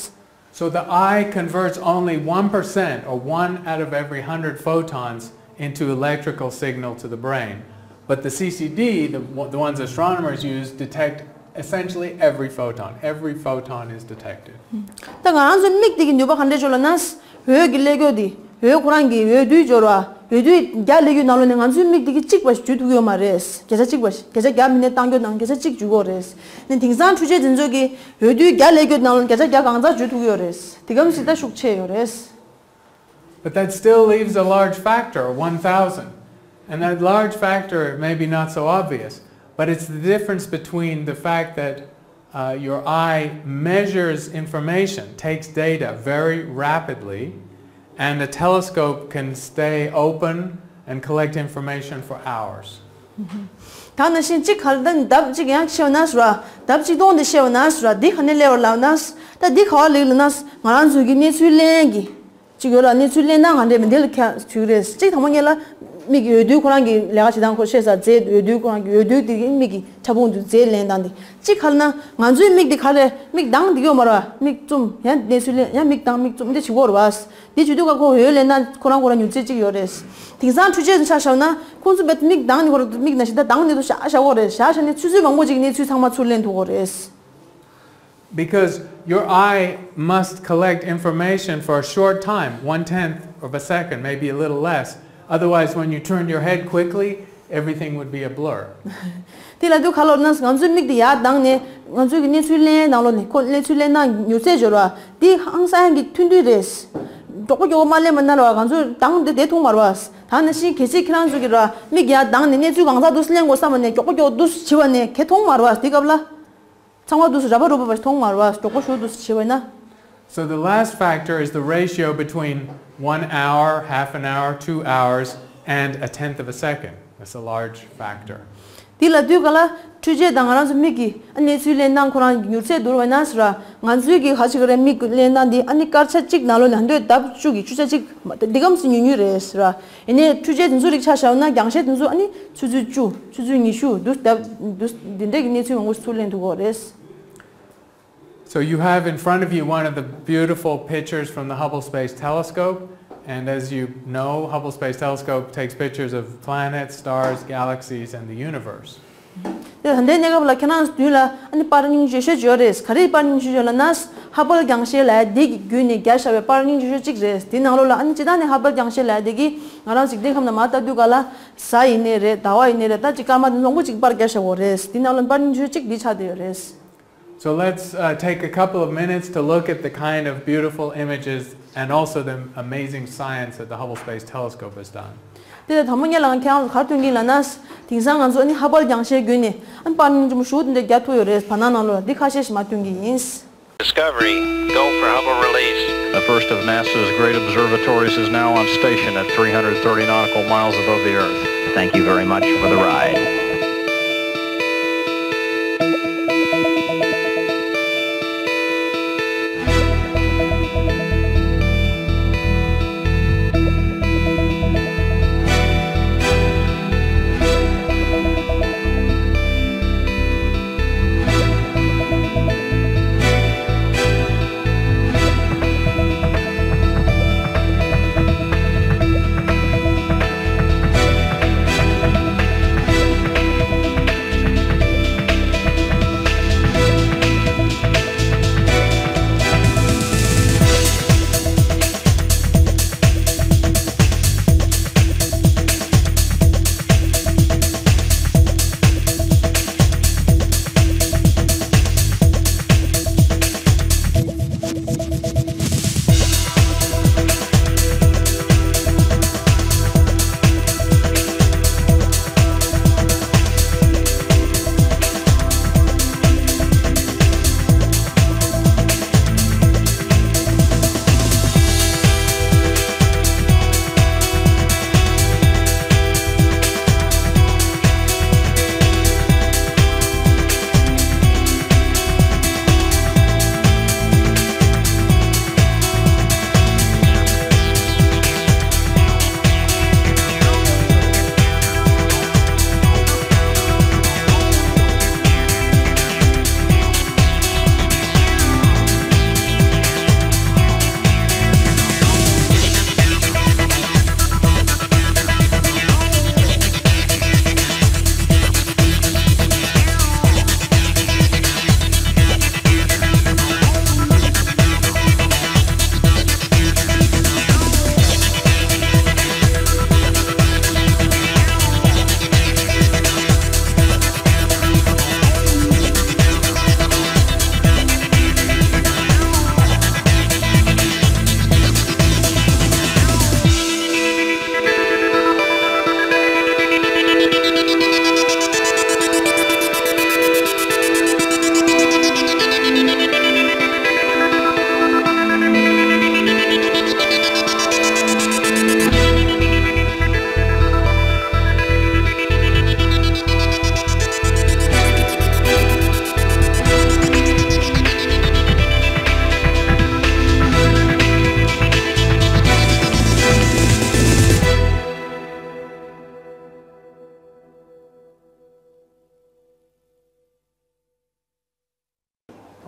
So the eye converts only one percent, or one out of every hundred photons, into electrical signal to the brain. But the C C D, the, the ones astronomers use, detect essentially every photon. Every photon is detected. ད་ང་རང་ཚོའི་མིག་དེ་གི་ནུས་པ་ག་འདྲས་ཅིག་ལབ་ན། འོད་ཀྱི་ཀླད་ཀོར་དེ། འོད་ཁོ་རང་གི་འོད་རྡུལ་འབྱོར་བ། འོད་རྡུལ་བརྒྱ་ཀླད་ཀོར་ནང་ལོགས་ནས་ང་ཚོའི་མིག་དེ་གི་གཅིག་པ་ཞིག་འཇུ་ཐུབ་ཀྱི་ཡོད་མ་རེད། བརྒྱ་ཆ་གཅིག་པ་ཞིག་བརྒྱ་ཆ་བརྒྱ་མི་སྣས་བཏང་རྒྱུ་ནང་བརྒྱ་ཆ་གཅིག་འཇུ་གི་ཡོད་རེད། ནི་དེང་སང་འཕྲུལ་ཆས་དེ་ཚོ་གིས་འོད་རྡུལ་བརྒྱ་ཀླད་ཀོར་ནང་ལོགས་བརྒྱ་ཆ་བརྒྱ་གང་ཙམ་འཇུ་ཐུབ་ཀྱི་ཡོད་རེད། དེ་ག་མི་སྲིད་ད་ཤུགས་ཆེ་ཡོད་རེད། But that still leaves a large factor, one thousand. And that large factor may be not so obvious, but it's the difference between the fact that uh, your eye measures information, takes data very rapidly, and a telescope can stay open and collect information for hours. ད་ནང་བཞིན་གཅིག་ག་ལ་ད་ལྡབ་གཅིག་ཡང་ཤེས་པ་ན་ཟེར་བ། ལྡབ་གཅིག་སྟོང་དེ་ཤེས་པ་ན་ཟེར་བ། འདི་ག་ནས་སླེབས་པ་ལབ་ན། ད་འདི་ག་བ་ལེགས་ལབ་ན། ང་རང་ཚོ་གི་གནས་ཚུལ་ལེན་གྱི་གཅིག་ཡོད་ལ། གནས་ཚུལ་ལེན་སྟངས་ག་འདྲས་མིན་འདི་ལ་ཁྱད་ཆོས་རེད། གཅིག་དང་པོ་ཉིད་ལ་མིག་གི་འོད་རྡུལ་ཁོ་རང་གི་ལས་ཀ་བྱེད་སྟངས་ཁོ་ཤེས་ས་རྫས་འོད་རྡུལ་ཁོ་རང་གི་འོད་རྡུལ་དེ་གི་མིག་གི་ཕྲ་ཕུང་དུ་རྫས་ལེན་སྟངས་དེ་གཅིག་ག་ལབ་ན། ང་ཚོའི་མིག་དེ་ག་རེ་མིག་མདངས་དེ་གི་ཡོད་མ་རེད་བ། མིག་བཙུམ་ཡང་གནས་ཚུལ་ལེན་ཡང་མིག་མདངས་མིག་བཙུམ་འདི་བྱེད་ཀྱི་ཡོད་རེད་བ། འདི་བྱེད་དུས་ཀ་ཁོ་འོད་ལེན་སྟངས་ཁོ་རང་ཁོ་རང་མྱུར་ཚད་གཅིག་ཡོད་རེད། དེང་སང་འཕྲུལ་ཆས་ཆ་བཞག་ན་ཁོང་ཚོ་བེད་མིག་མདངས་ནི་ཁོ་རང་མིག་ནང་བཞིན་ད་མདངས་ནི་དུ་བཞག་བཞག་གོ་རེད། བཞག་བཞག་ནས་ཆུ་ཚོད་མང་པོ་ཅིག་གནས་ཚུལ་ཚང་མ་ཚུར་ལེན་ཐུབ་གོ་རེད། Because your eye must collect information for a short time, one tenth of a second, maybe a little less. Otherwise, when you turn your head quickly, everything would be a blur. དེ་ལ་དུས་ག་ལོར་ན་ང་ཚོའི་མིག་དེ་ཡར་བཏང་ནས་ང་ཚོའི་གི་གནས་ཚུལ་ལེན་ནང་ལོགས་ནས་ཁོ་གནས་ཚུལ་ལེན་ན་མྱུར་ཚད་འབྱོར་བ་དེ་ཧང་སང་གི་ཐུང་ཐུང་རེད། མགྱོགས་པོ་མགྱོགས་པོ་མ་ལེན་པ་ན་ར་བ་ང་ཚོས་མདངས་དེ་དེ་མཐོང་མ་རེད་བ། ད་ནང་བཞིན་གལ་སྲིད་ཁྱེད་རང་ཚོ་གི་ར་མིག་ཡར་བཏང་ནས་གནས་ཚུལ་གང་ཚ་འདུག་སེ་ལེན་དགོས་བསམ་པ་ནས་མགྱོགས་པོ་མགྱོགས་པོ་འདུག་སེ་བྱེད་པ་ནས་གལ་མཐོང་མ་རེད་བ། དེ་སྐབས་ལ། ཚང་མ་དུས་སུ་ར་བ་རུ་བ་བ་མཐོང་མ་རེད་བ། མགྱོགས་པོ་ཞུ་དུས་སུ་བྱེད་པ་ན། So the last factor is the ratio between one hour, half an hour, two hours, and a tenth of a second. That's a large factor. དེ་ལ་དུས་ག་ལ་འཕྲུལ་ཆས་དང་ང་རང་ཚོ་མིག་གིས་ཨ་གནས་ཚུལ་ལེན་སྟངས་ཁོ་རང་མྱུར་ཚད་བསྡུར་བ་ན་ཟེར་བ། ང་ཚོའི་གི་ག་ཅིག་རེད། མིག་ལེན་སྟངས་འདི་ཨ་ནི་སྐར་ཆ་གཅིག་ནང་ལོགས་ནས་ཧ་འདོད་ལྡབ་བཅུ་གི་བཅུ་ཆ་གཅིག་འདི་གམ་སུ་ཉུང་ཉུང་རེད་ཟེར་བ། ཡིན་ནའི་འཕྲུལ་ཆས་དེ་ཚོ་རིགས་ཆ་བཞག་ན་རྒྱང་ཤེལ་དེ་ཚོ་ཨ་ནི་ཆུ་ཚོད་བཅུ་ཆུ་ཚོད་ཉི་ཤུ་དུས་ལྡབ་དུས་འདི་འདྲས་ཀྱི་གནས་ཚུལ་མང་པོ་ཞིག་ཚུར་ལེན་ཐུབ་ཀྱི་ཡོད་རེད། So you have in front of you one of the beautiful pictures from the Hubble Space Telescope, and as you know, Hubble Space Telescope takes pictures of planets, stars, galaxies, and the universe. དེ་ད་ལྟའི་གནས་སྐབས་ལ་ཁྱེད་རང་མདུན་ལ་ཨ་ནི་པར་རྙིང་བརྗོད་ཤོས་ཡོད་རེད། ག་རེ་པར་རྙིང་བརྗོད་ཤོས་ལབ་ན། ཧ་བལ་རྒྱང་ཤེལ་ལབ་ཡ་འདི་གི་བརྒྱུད་ནས་རྒྱག་བཞག་པའི་པར་རྙིང་བརྗོད་ཤོས་གཅིག་རེད། དེ་ནང་ལོགས་ལ་ཨ་ནི་སྤྱིར་བཏང་ནས་ཧ་བལ་རྒྱང་ཤེལ་ལབ་ཡ་དེ་གིས་ང་རང་འཇིག་རྟེན་ཁམས་ནང་མར་ལྟ་དུས་ག་ལ་གཟའ་ཡིན་ནའི་རེད། ཟླ་བ་ཡིན་ནའི་རེད། ད་ཅིག་སྐར་མ་དེ་མང་པོ་ཅིག་པར་རྒྱག་བཞག་གི་ཡོད་རེད། དེ་ནང་ལོགས་པར་རྙིང་བརྗོད་ཤོས་གཅིག་འདི་ཆགས་བསྡད་ཡོད་རེད། So let's uh, take a couple of minutes to look at the kind of beautiful images and also the amazing science that the Hubble Space Telescope has done. དེ་ལ་དང་པོ་ཉིད་ལ་ང་ཁྱེད་རང་ལ་ག་རེ་སྟོན་གྱི་ཡིན་ལབ་ན། དེང་སང་ང་ཚོ་ཨ་ནི་ཧ་བལ་རྒྱང་ཤེལ་བརྒྱུད་ནས་ཨ་ནི་པར་རྙིང་ཆེན་པོ་ཞེ་པོ་དེ་འདྲ་རྒྱག་ཐུབ་ཡོད་རེད། བར་སྣང་ནང་ལོགས་ལ་འདི་ཁ་ཤས་ཤིག་མར་སྟོན་གྱི་ཡིན། Discovery, go for Hubble release. The first of NASA's great observatories is now on station at three hundred thirty nautical miles above the Earth. Thank you very much for the ride.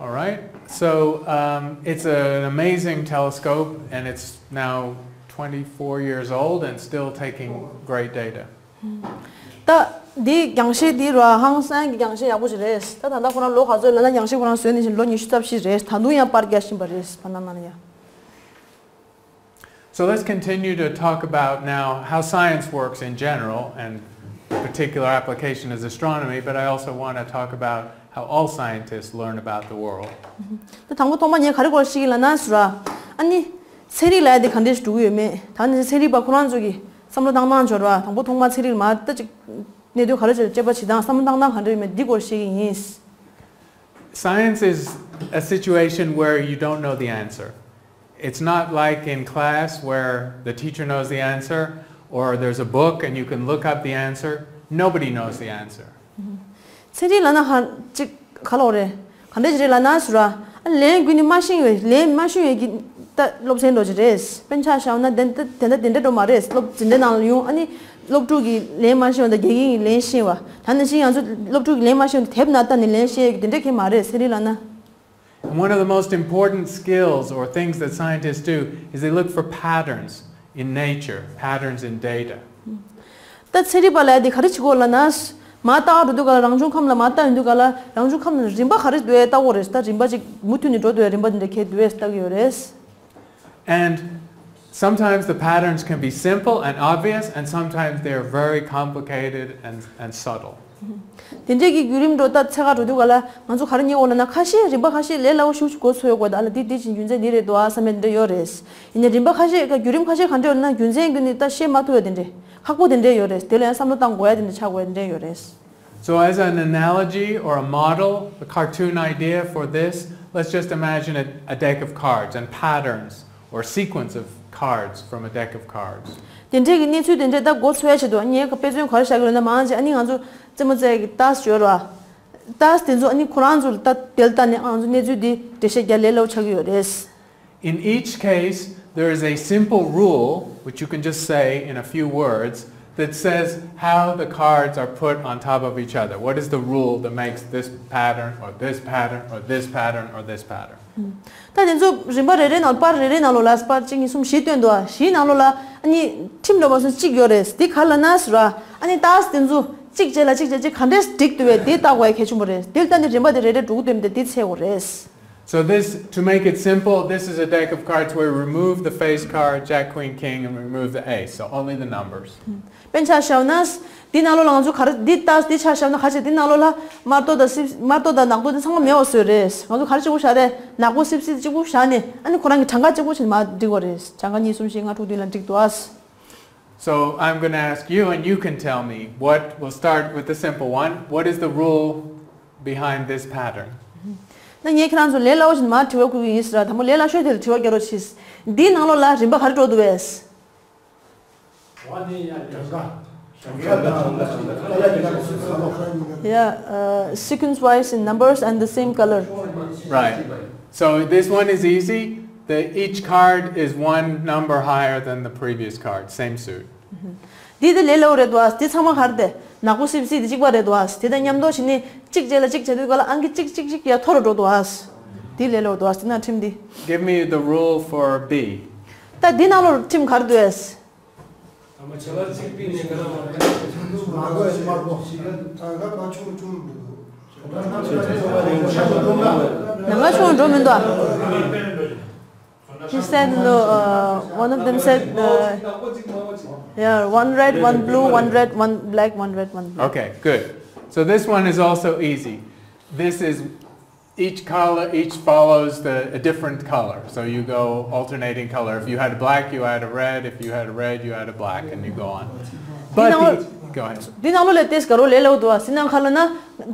All right. So um, it's an amazing telescope, and it's now twenty-four years old and still taking great data. ད་འདི་རྒྱང་ཤེལ་འདི་ར་ཧང་སང་གི་རྒྱང་ཤེལ་ཡག་པོ་ཞིག་རེད། ད་ད་ལྟ་ཁོ་རང་ལོ་ག་ཚོད་ལབ་ན། རྒྱང་ཤེལ་ཁོ་རང་བཟོས་ནས་བཞིན་ལོ་ཉི་ཤུ་རྩ་བཞི་རེད། ད་དུང་ཡང་པར་རྒྱག་བཞིན་པ་རེད། བར་སྣང་ནང་ལ་ཡང་། So let's continue to talk about now how science works in general, and particular application is astronomy, but I also want to talk about how all scientists learn about the world. ད་དང་པོ་ཐོག་མ་ངས་ག་རེ་སྐོར་ཞིག་ལབ་ན་ཟེར་བ། ཨ་ནི་ཚན་རིག་ལབ་ཡ་དེ་ག་འདྲས་ཞིག་འགྲོ་གི་ཡོད་མེད། ད་ནི་ཚན་རིག་པ་ཁོ་རང་ཚོ་གི་བསམ་བློ་བཏང་སྟངས་འབྱོར་བ། དང་པོ་ཐོག་མ་ཚན་རིག་ལ་མར་ད་ཅིག་གནད་དོན་ག་རེ་བྱས་དཔྱད་པ་བྱེད་སྟངས། བསམ་བློ་བཏང་སྟངས་ག་འདྲ་ཡོད་མེད་འདི་སྐོར་ཞིག་ཡིན། Science is a situation where you don't know the answer. It's not like in class where the teacher knows the answer or there's a book and you can look up the answer. Nobody knows the answer. ཚན་རིག་ལབ་ན་ཧ་ཅིག་ག་ལོག་རེད། ག་འདྲ་ཞིག་རེད་ལབ་ན་ཟེར་བ། ཨ་ལན་རྒྱུ་ནི་མ་ཤེས་པའི་ལན་མ་ཤེས་པའི་གི་ད་སློབ་ཚན་འགྲོ་ཅིག་རེད། དཔེར་ན་ཆ་བཞག་ན་དེ་འདྲ་དེ་འདྲ་དེ་འདྲ་འགྲོ་མ་རེད། སློབ་འཛིན་གྲྭའི་ནང་ལ་ཡོང་། ཨ་ནི་སློབ་ཕྲུག་གི་ལན་མ་ཤེས་པ་དང་དགེ་རྒན་གྱི་ལན་ཤེས་པ། ད་ནང་བཞིན་ང་ཚོ་སློབ་ཕྲུག་གི་ལན་མ་ཤེས་པ་དེ་དེབ་ནང་ལྟ་ནས་ལན་ཤེས་ཡ་གི་དེ་འདྲ་གང་ཡང་མ་རེད། ཚན་རིག་ལབ་ན། And one of the most important skills or things that scientists do is they look for patterns in nature, patterns in data. ད་ཚན་རིག་པ་ལབ་ཡ་དེ་ག་རེ་བྱེད་དགོས་ལབ་ན། མར་ལྟ་ག་འགྲོ་དུས་ག་ལ་རང་བྱུང་ཁམས་ལ་མར་ལྟ་ཡོང་དུས་ག་ལ་རང་བྱུང་ཁམས་ལ་རིམ་པ་ག་རེ་འདུག་ལྟ་དགོས་རེད། ད་རིམ་པ་ཅིག་མུ་མཐུད་ནས་འགྲོ་འདུག་ཡ་རིམ་པ་དེ་འདྲ་ག་རེ་འདུག་ལྟ་གི་ཡོད་རེད། And sometimes the patterns can be simple and obvious, and sometimes they are very complicated and, and subtle. དེ་འདྲའི་གི་བརྒྱུད་རིམ་འགྲོ་ད་ཚད་ག་འགྲོ་དུས་ག་ལ་ང་ཚོ་ག་རེ་རྙེད་འོང་ལབ་ན། ཁ་ཤས་རིམ་པ་ཁ་ཤས་ལས་སླ་བོ་ཤུགས་ཤིག་གོ་ཚོད་ཡོད་དགོས། ད་ལ་འདི་འདི་བྱས་རྒྱུ་མཚན་འདི་རེད་འདུག་ཨ་བསམ་ཡ་འདི་འདྲ་ཡོད་རེད། ཡིན་ནའི་རིམ་པ་ཁ་ཤས་ཀ་བརྒྱུད་རིམ་ཁ་ཤས་ག་འདྲ་ཡོད་ན་རྒྱུ་མཚན་གྱིས་ནི་ད་ཤེས་མ་ཐུབ་ཡ་དེ་འདྲ་ཁག་པོ་དེ་འདྲ་ཡོད་རེད། དེ་ལ་ཡང་བསམ་བློ་བཏང་དགོས་ཡ་དེ་འདྲ་ཆགས་དགོས་ཡ་དེ་འདྲ་ཡོད་རེད། So, as an analogy or a model, a cartoon idea for this, let's just imagine a, a deck of cards and patterns or sequence of cards from a deck of cards. དེ་འདྲའི་གི་གནས་ཚུལ་དེ་འདྲ་ད་མགོ་ཚོས་ཡ་ཆེད་དུ་ངས་དཔེ་མཚོན་ག་རེ་བཞག་གི་ཡོད་ན། མང་ཆེ་ཨ་ནི་ང་ཚོ་རྩེད་མོ་རྩེ་ཡ་གི་རྟགས་ཡོད་ར། རྟགས་དེ་ཚོ་ཨ་ནི་ཁོ་རང་ཚོ་ལ་ད་དེ་ལ་ལྟ་ནས་ང་ཚོ་གནས་ཚུལ་འདི་འགྲེལ་བཤད་རྒྱག་ལས་སླ་བོ་ཆགས་ཀྱི་ཡོད་རེད། In each case, there is a simple rule, which you can just say in a few words, that says how the cards are put on top of each other. What is the rule that makes this pattern or this pattern or this pattern or this pattern? ད་དེ་ཚོ་རིམ་པ་རེ་རེ་ནང་པར་རེ་རེ་ནང་ལོགས་ལ་པར་གཅིག་གཉིས་གསུམ་བཞི་སྟོན་འདུག་ཨ། བཞིའི་ནང་ལོགས་ལ་ཨ་ནི་ཁྲིམས་འགྲོ་བ་སོང་གཅིག་ཡོད་རེད། འདི་ག་ལབ་ན་ཟེར་བ། ཨ་ནི་རྟགས་དེ་ཚོ་གཅིག་རྗེས་ལ་གཅིག་རྗེས་གཅིག་ག་འདྲས་སྒྲིག་འདུག་བས་འདི་བལྟ་དགོས་ཡ་གལ་ཆེན་པོ་རེད། འདི་ལྟ་ནས་རིམ་པ་དེ་རེ་རེ་འགྲོ་གི་འདུག་མི་འདུག་འདི་འཚོལ་དགོས་རེད། So this, to make it simple, this is a deck of cards where you remove the face card, Jack, Queen, King, and remove the ace. So only the numbers. དཔེར་ན་ཆ་བཞག་ན། འདི་ནང་ལོགས་ལ་ང་ཚོ་ག་རེ་འདི་ལྟ་འདི་ཆ་བཞག་ན་ག་ཅིག་འདི་ནང་ལོགས་ལ་དམར་ཏོག་དང་སིབ་དམར་ཏོག་དང་ནག་ཏོག་འདི་ཚང་མ་མེད་པ་བཟོས་རེད། ང་ཚོ་ག་རེ་གཅིག་པོ་བཞག་རེད། ནག་པོ་སིབ་སིབ་གཅིག་པོ་བཞག་ནས་ཨ་ནི་ཁོ་རང་གི་གྲངས་ཀ་གཅིག་པོ་བྱས་ནས་མར་སྒྲིག་པ་རེད། གྲངས་ཀ་གཉིས་གསུམ་བཞི་ལྔ་དྲུག་བདུན་ལ་སྒྲིག་འདུག་ཨ། So I'm going to ask you, and you can tell me what. We'll start with the simple one. What is the rule behind this pattern? ད་ངས་ཁྱེད་རང་ཚོ་ལས་སླ་བོ་ཞིག་མར་དྲི་བ་བསྐུར་གྱི་ཡིན་ཟེར་བ། དང་པོ་ལས་སླ་ཤོས་དེ་ལ་དྲི་བ་རྒྱག་རོགས་གྱིས། འདིའི་ནང་ལོགས་ལ་རིམ་པ་ག་རེ་འགྲོ་འདུག་བས། Yeah, uh, sequence wise in numbers and the same color. Right. So this one is easy. The, each card is one number higher than the previous card, same suit. འདི་དེ་ལས་སླ་བོ་རེད་འདུག་ཨ། འདི་ཚང་མ་ག་རེ་དེ་ནག་པོ་སིབ་སིབ་དེ་གཅིག་པ་རེད་འདུག་ཨ། དེ་དང་མཉམ་དུ་བྱས་ནས་གཅིག་རྗེས་ལ་གཅིག་བྱེད་དུས་ག་ལ་ཨང་ཀི་གཅིག་གཅིག་གཅིག་ཡར་མཐོ་རུ་འགྲོ་འདུག་ཨ། འདི་ལས་སླ་བོ་འདུག་ཨ། འདི་ན་ཁྲིམས་འདི། Give me the rule for B. ད་འདི་ནང་ལོགས་ཁྲིམས་ག་རེ་འདུག་ཨ། ནང་ང་ཆུང་འགྲོ་མི་འདུག་ཨ། He said, no, uh, one of them said, uh, yeah, one red, one blue, one red, one black, one red, one blue. Okay, good. So this one is also easy. This is each color, each follows the, a different color. So you go alternating color. If you had black, you add a red. If you had a red, you add a black, and you go on. But འདི་ནང་ལོགས་the, go ahead. འདི་ནང་ལོགས་ལ་ཏེས་ག་རོ་ལས་སླ་བོ་འདུག་ཨ། སི་ནང་ཁ་ལ་ན་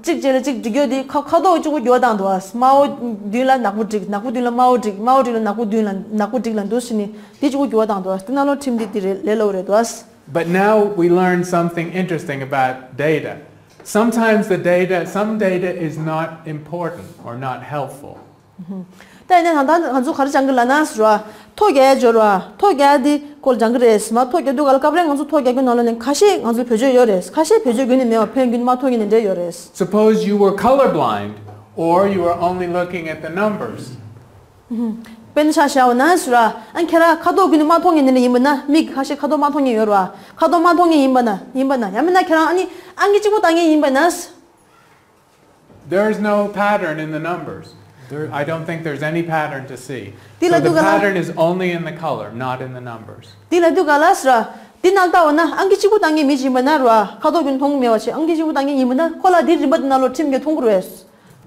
གཅིག་རྗེས་ལ་གཅིག་སྒྲིག་ཡོད་དེ་ཁ་ཁ་དོག་གཅིག་པོ་འགྱུར་བ་བཏང་འདུག་ཨ། དམར་པོ་མདུན་ལ་ནག་པོ་སྒྲིག་ནག་པོ་མདུན་ལ་དམར་པོ་སྒྲིག་དམར་པོ་སྒྲིག་ལ་ནག་པོ་མདུན་ལ་ནག་པོ་སྒྲིག་ལ་འདུག་ཟེར་ནས་དེ་གཅིག་པོ་འགྱུར་བ་བཏང་འདུག་ཨ། འདི་ནང་ལོགས་ཁྲིམས་འདི་དེ་རེད་ལས་སླ་བོ་རེད་འདུག་ཨ། But now we learn something interesting about data. Sometimes the data, some data is not important or not helpful. ད་ཡིན་ན་ད་ལྟ་ང་ཚོ་ག་རེ་སྦྱང་གི་ལབ་ན་ཟེར་བ། ཐོ་རྒྱག་ཡ་སྦྱོར་བ། ཐོ་རྒྱག་ཡ་འདི་སྐོར་སྦྱང་གི་རེད། མ་ཐོ་རྒྱག་དུས་ག་ལ་སྐབས་རེ་ང་ཚོ་ཐོ་རྒྱག་རྒྱུ་ནང་ལོགས་ནས་ཁ་ཤས་ང་ཚོ་བེད་སྤྱོད་ཡོད་རེད། ཁ་ཤས་བེད་སྤྱོད་རྒྱུ་ནི་མེད་པ་ཕན་རྒྱུ་ནི་མ་ཐོ་རྒྱུ་ནི་འདྲ་ཡོད་རེད། Suppose you were colorblind Or you are only looking at the numbers. དཔེར་ན་ཆ་བཞག་པ་ན་ཟེར་ར། ཨ་ཁྱེད་རང་ཁ་དོག་ཀུན་ནི་མ་མཐོང་མཁན་དེ་འདྲ་ཡིན་པ་ན། མིག་ཁ་ཤས་ཁ་དོག་མ་མཐོང་མཁན་ཡོད་ར། ཁ་དོག་མ་མཐོང་མཁན་ཡིན་པ་ན། ཡིན་པ་ན། ཡང་མིན་ན་ཁྱེད་རང་ཨ་ནི་ཨང་ཀི་གཅིག་པོ་ལྟ་མཁན་ཡིན་པ་ན། There is no pattern in the numbers. There, I don't think there's any pattern to see. དེ་ལ་So the འདུག་ག་ལ། Pattern is only in the color, not in the numbers. དེ་ལ་འདུག་ག་ལ་ཟེར་ར། དེ་ནང་ལྟ་བ་ན་ཨང་ཀི་གཅིག་པོ་ལྟ་མཁན་མི་ཞིག་ཡིན་པ་ན་ར། ཁ་དོག་ཀུན་མཐོང་གི་མེད་པ་བྱས། ཨང་ཀི་གཅིག་པོ་ལྟ་མཁན་ཡིན་པ་ན་ཁོ་ལ་དེ་རིམ་པ་དེ་ནང་ལོགས་ཁྲིམས་ཀྱིས་མཐོང་གི་རེད།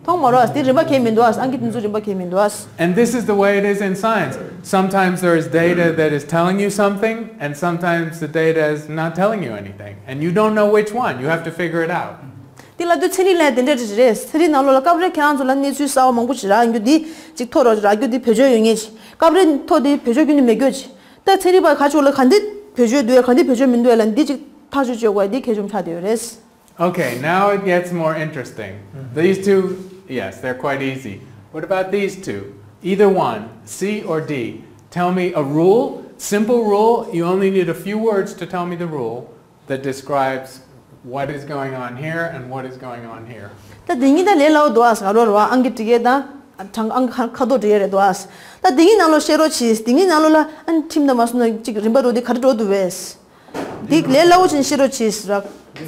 མཐོང་མ་རོགས། དེ་རིམ་པ་གང་ཡང་མི་འདུག་ཨ། ཨང་ཀི་དེ་ཚོ་རིམ་པ་གང་ཡང་མི་འདུག་ཨ། And this is the way it is in science. Sometimes there is data that is telling you something, and sometimes the data is not telling you anything. And you don't know which one. You have to figure it out. དེ་ལ་དུས་ཚན་རིག་ལ་དེ་འདྲ་རེད། ཚན་རིག་ནང་ལོགས་ལ་སྐབས་རེ་ཁྱེད་རང་ཚོ་ལ་གནས་ཚུལ་གསར་པ་མང་པོ་ཞིག་རག་རྒྱུ་དེ་ཅིག་ཐོ་རེ་རག་རྒྱུ་དེ་བེད་སྤྱོད་ཡོད་ངེས་ཅིག་སྐབས་རེ་ཐོ་དེ་བེད་སྤྱོད་རྒྱུ་ནི་མེད་རྒྱུ་ཅིག་ད་ཚན་རིག་པ་ཁ་ཕྱོགས་ལ་ག་འདི་བེད་སྤྱོད་འདུག་ཡ། ག་འདི་བེད་སྤྱོད་མི་འདུག་ཡ་ལ་འདི་ཅིག་ཐག་གཅོད་བྱེད་དགོས་ཡ་འདི་གལ་ཆེན་པོ་ཆགས་བསྡད་ཡོད་རེད། Okay, now it gets more interesting. These two, yes, they're quite easy. What about these two? Either one, C or D. Tell me a rule, simple rule. You only need a few words to tell me the rule that describes what is going on here and what is going on here. ད་དེ་གཉིས་ད་ལས་སླ་བོ་འདུག་ཨ། ང་རོ་རོ་ཨང་ཀི་འབྲི་ཡས་དང་། གྲངས་ཨང་ཁ་ཁ་དོག་འབྲི་ཡས་རེད་འདུག་ཨ། ད་དེ་གཉིས་ནང་ལོགས་བཤད་རོགས་གྱིས། དེ་གཉིས་ནང་ལོགས་ལ་ཨ་ནི་ཁྲིམས་དང་མ་སོང་ན་ཅིག་རིམ་པ་འགྲོ་དེ་ག་རེ་འགྲོ་འདུག་བས། འདི་ལས་སླ་བོ་ཅན་བཤད་རོགས་གྱིས་ར།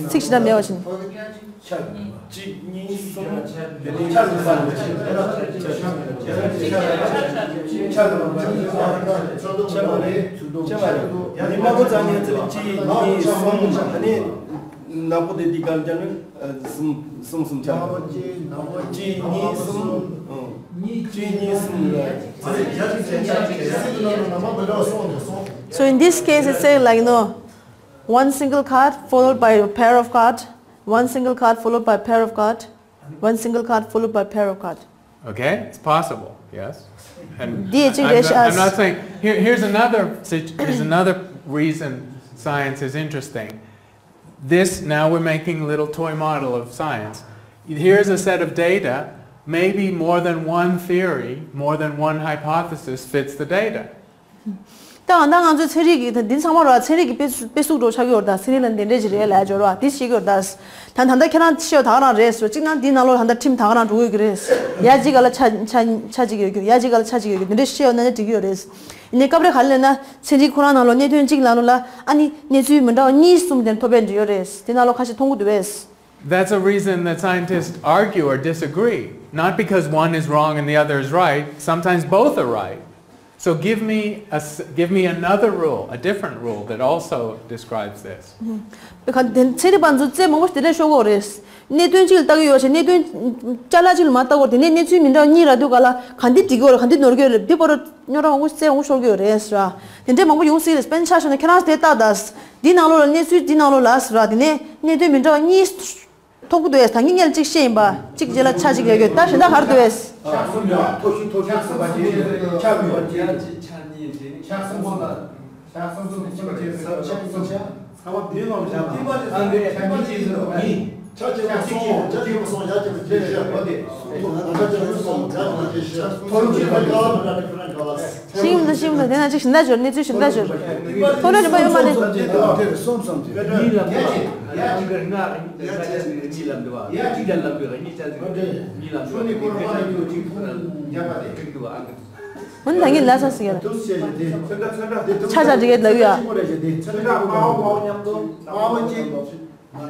ཚིག་ཞིག་ན་མེད་པ་ཅན། གཅིག་གཉིས་གསུམ། དེ་ནས་ཆ་ལ་ཆ་ལ་ཆ་ལ་ཆ་ལ་ཆ་ལ་རེད། ཆ་ལ་རེད། ཉི་མ་བོ་ཚང་ཉན་ཚེ་གཅིག་གཉིས་གསུམ། ཨ་ནི་ནག་པོ་དེ་འདི་གར་རྒྱབ་ནས་གསུམ་གསུམ་གསུམ་ཆ་ལ། གཅིག་གཉིས་གསུམ། གཅིག་གཉིས་གསུམ་ལ། So in this case, it says, like, you know, one single card followed by a pair of card, one single card followed by a pair of card, one single card followed by a pair of card. Okay, it's possible, yes. And I'm not, I'm not saying, here, here's another situ-, here's another reason science is interesting. This, now we're making a little toy model of science. Here's a set of data. Maybe more than one theory, more than one hypothesis fits the data. ད་ང་ད་ང་ཚོའི་ཚན་རིག་གི་ད་འདི་ཚང་མ་རོ་ཚན་རིག་གི་དཔེ་དཔེ་གཟུགས་འགྲོ་ཆགས་ཀྱི་ཡོད་ད། ཚན་རིག་ལ་འདི་འདྲས་ཅིག་རེད་ལ་འབྱོར་བ་འདི་ཤེས་ཀྱི་ཡོད་ད། ད་ད་ལྟ་ཁྱེད་རང་ཤེས་ཡོད་ད་ག་རང་རེད་ཟེར་གཅིག་ན་འདི་ནང་ལོགས་ད་ལྟ་ཁྲིམས་ད་ག་རང་འགྲོ་གི་རེད། ཡ་གཅིག་ག་ལ་ཆ་ཆ་ཆ་གཅིག་ཡོད་རྒྱུ། ཡ་གཅིག་ག་ལ་ཆ་གཅིག་ཡོད་རྒྱུ། འདི་འདྲས་ཤེས་ཡོད་ན་ནི་འགྲིག་གི་ཡོད་རེད། ཡིན་ནའི་སྐབས་རེ་ག་ལ་ན་ཚན་རིག་ཁོ་རང་ནང་ལོགས་གནད་དོན་གཅིག་ནང་ལོགས་ལ་ཨ་ནི་གནས་ཚུལ་མི་འདྲ་བ་གཉིས་གསུམ་དེ་ཐོབ་པའི་འདྲ་ཡོད་རེད། དེ་ནང་ལོགས་ཁ་ཤས་མཐོང་གི་འདུག་བས། That's a reason that scientists argue or disagree, not because one is wrong and the other is right. Sometimes both are right. So give me a s-, give me another rule, a different rule that also describes this. ག་དེ་ཚན་རིག་པ་ཚོ་རྩེད་མང་པོ་དེ་འདྲ་ཤོར་གྱི་ཡོད་རེད། གནད་དོན་གཅིག་ལ་ལྟ་གི་ཡོད་ཅེ་གནད་དོན་ཅ་ལག་གཅིག་ལ་མ་ལྟ་གོ། དེ་ནས་གནས་ཚུལ་མི་འདྲ་བ་གཉིས་རག་དུས་ག་ལ་ག་འདི་འགྲིག་གི་ཡོད་རེད། ག་འདི་ནོར་གི་ཡོད་རེད། འདི་བར་རུ་རྙོག་དྲ་མང་པོ་རྩེད་མང་པོ་ཤོར་གི་ཡོད་རེད་ཟེར་བ། དེ་འདྲས་མང་པོ་ཡོང་སྲིད་རེད། དཔེར་ན་ཆ་བཞག་ན་ཁྱེད་རང་དེ་ལྟ་ད། འདི་ནང་ལོགས་ལ་གནས་ཚུལ་འདི་ནང་ལོགས་ལ་ཟེར་བ། དེ་ནས་གནད་དོན་མི་འདྲ་བ་གཉིས་ཐོབ་ཀྱི་འདུག་ཨེ། ད་ངས་སྔོན་ལ་གཅིག་བཤད་ཡིན་པ། གཅིག་རྗེས་ལ་ཆ་གཅིག་ཡོད་ཀྱི་ད་གཞན་དག་ག་རེ་འདུག་ཨེ། ཆ་གསུམ་ཡང་མཐོ་ཤོས་མཐོ་ཤོས་གསུམ་པ་ཆ་གཉིས་ཆ་གཉིས་ཆ་གཉིས་ཆ་གསུམ་གསུམ་ལ། ཆ་གསུམ་གསུམ་ཆ་གསུམ་ཆ་གསུམ་ཆ། ཚ་བ་བདུན་ལོངས་བཞག་པ། ཨ་འདི་ཆ་གཉིས་གཅིག་གསུམ་གཉིས། ཆ་གཅིག་པ་སོང་ཆ་གཅིག་པ་སོང་ཡ་གཅིག་པ་བརྗེ་ཞེས་པ་དེ། ད་ཆ་གཅིག་པ་སོང་ཡ་གཅིག་པ་བརྗེ་ཞེས། མཐོ་རིམ་གཅིག་པ་དཀའ་བ་མི་འདྲ་different colors། ཤེས་ཀྱི་མི་འདུག་ཤེས་ཀྱི་མི་འདུག་དེ་ན་ཅིག་ཞིབ་ཕྲ་ཞོར། གནས་ཚུལ་ཞིབ་ཕྲ་ཞོར། ཐོག་ལ་རིམ་པ་ཡོད་མ་རེད། གསུམ་གསུམ་དེ། གཉིས་ལ་མཐོ་བ། གཉིས་ལ་མཐོ་བ། ཡ་གཅིག་ག་ང་གཉིས་ལ་མཐོ་བ། ཡ་གཅིག་ལ་མཐོ་བ། གཉིས་ལ་མཐོ་བ། འོན་ད་ངས་ལ་ས་ཟིག་ཡ། ཆ་ཆ་འདི་གས་ལ་ཡོད་ཡ།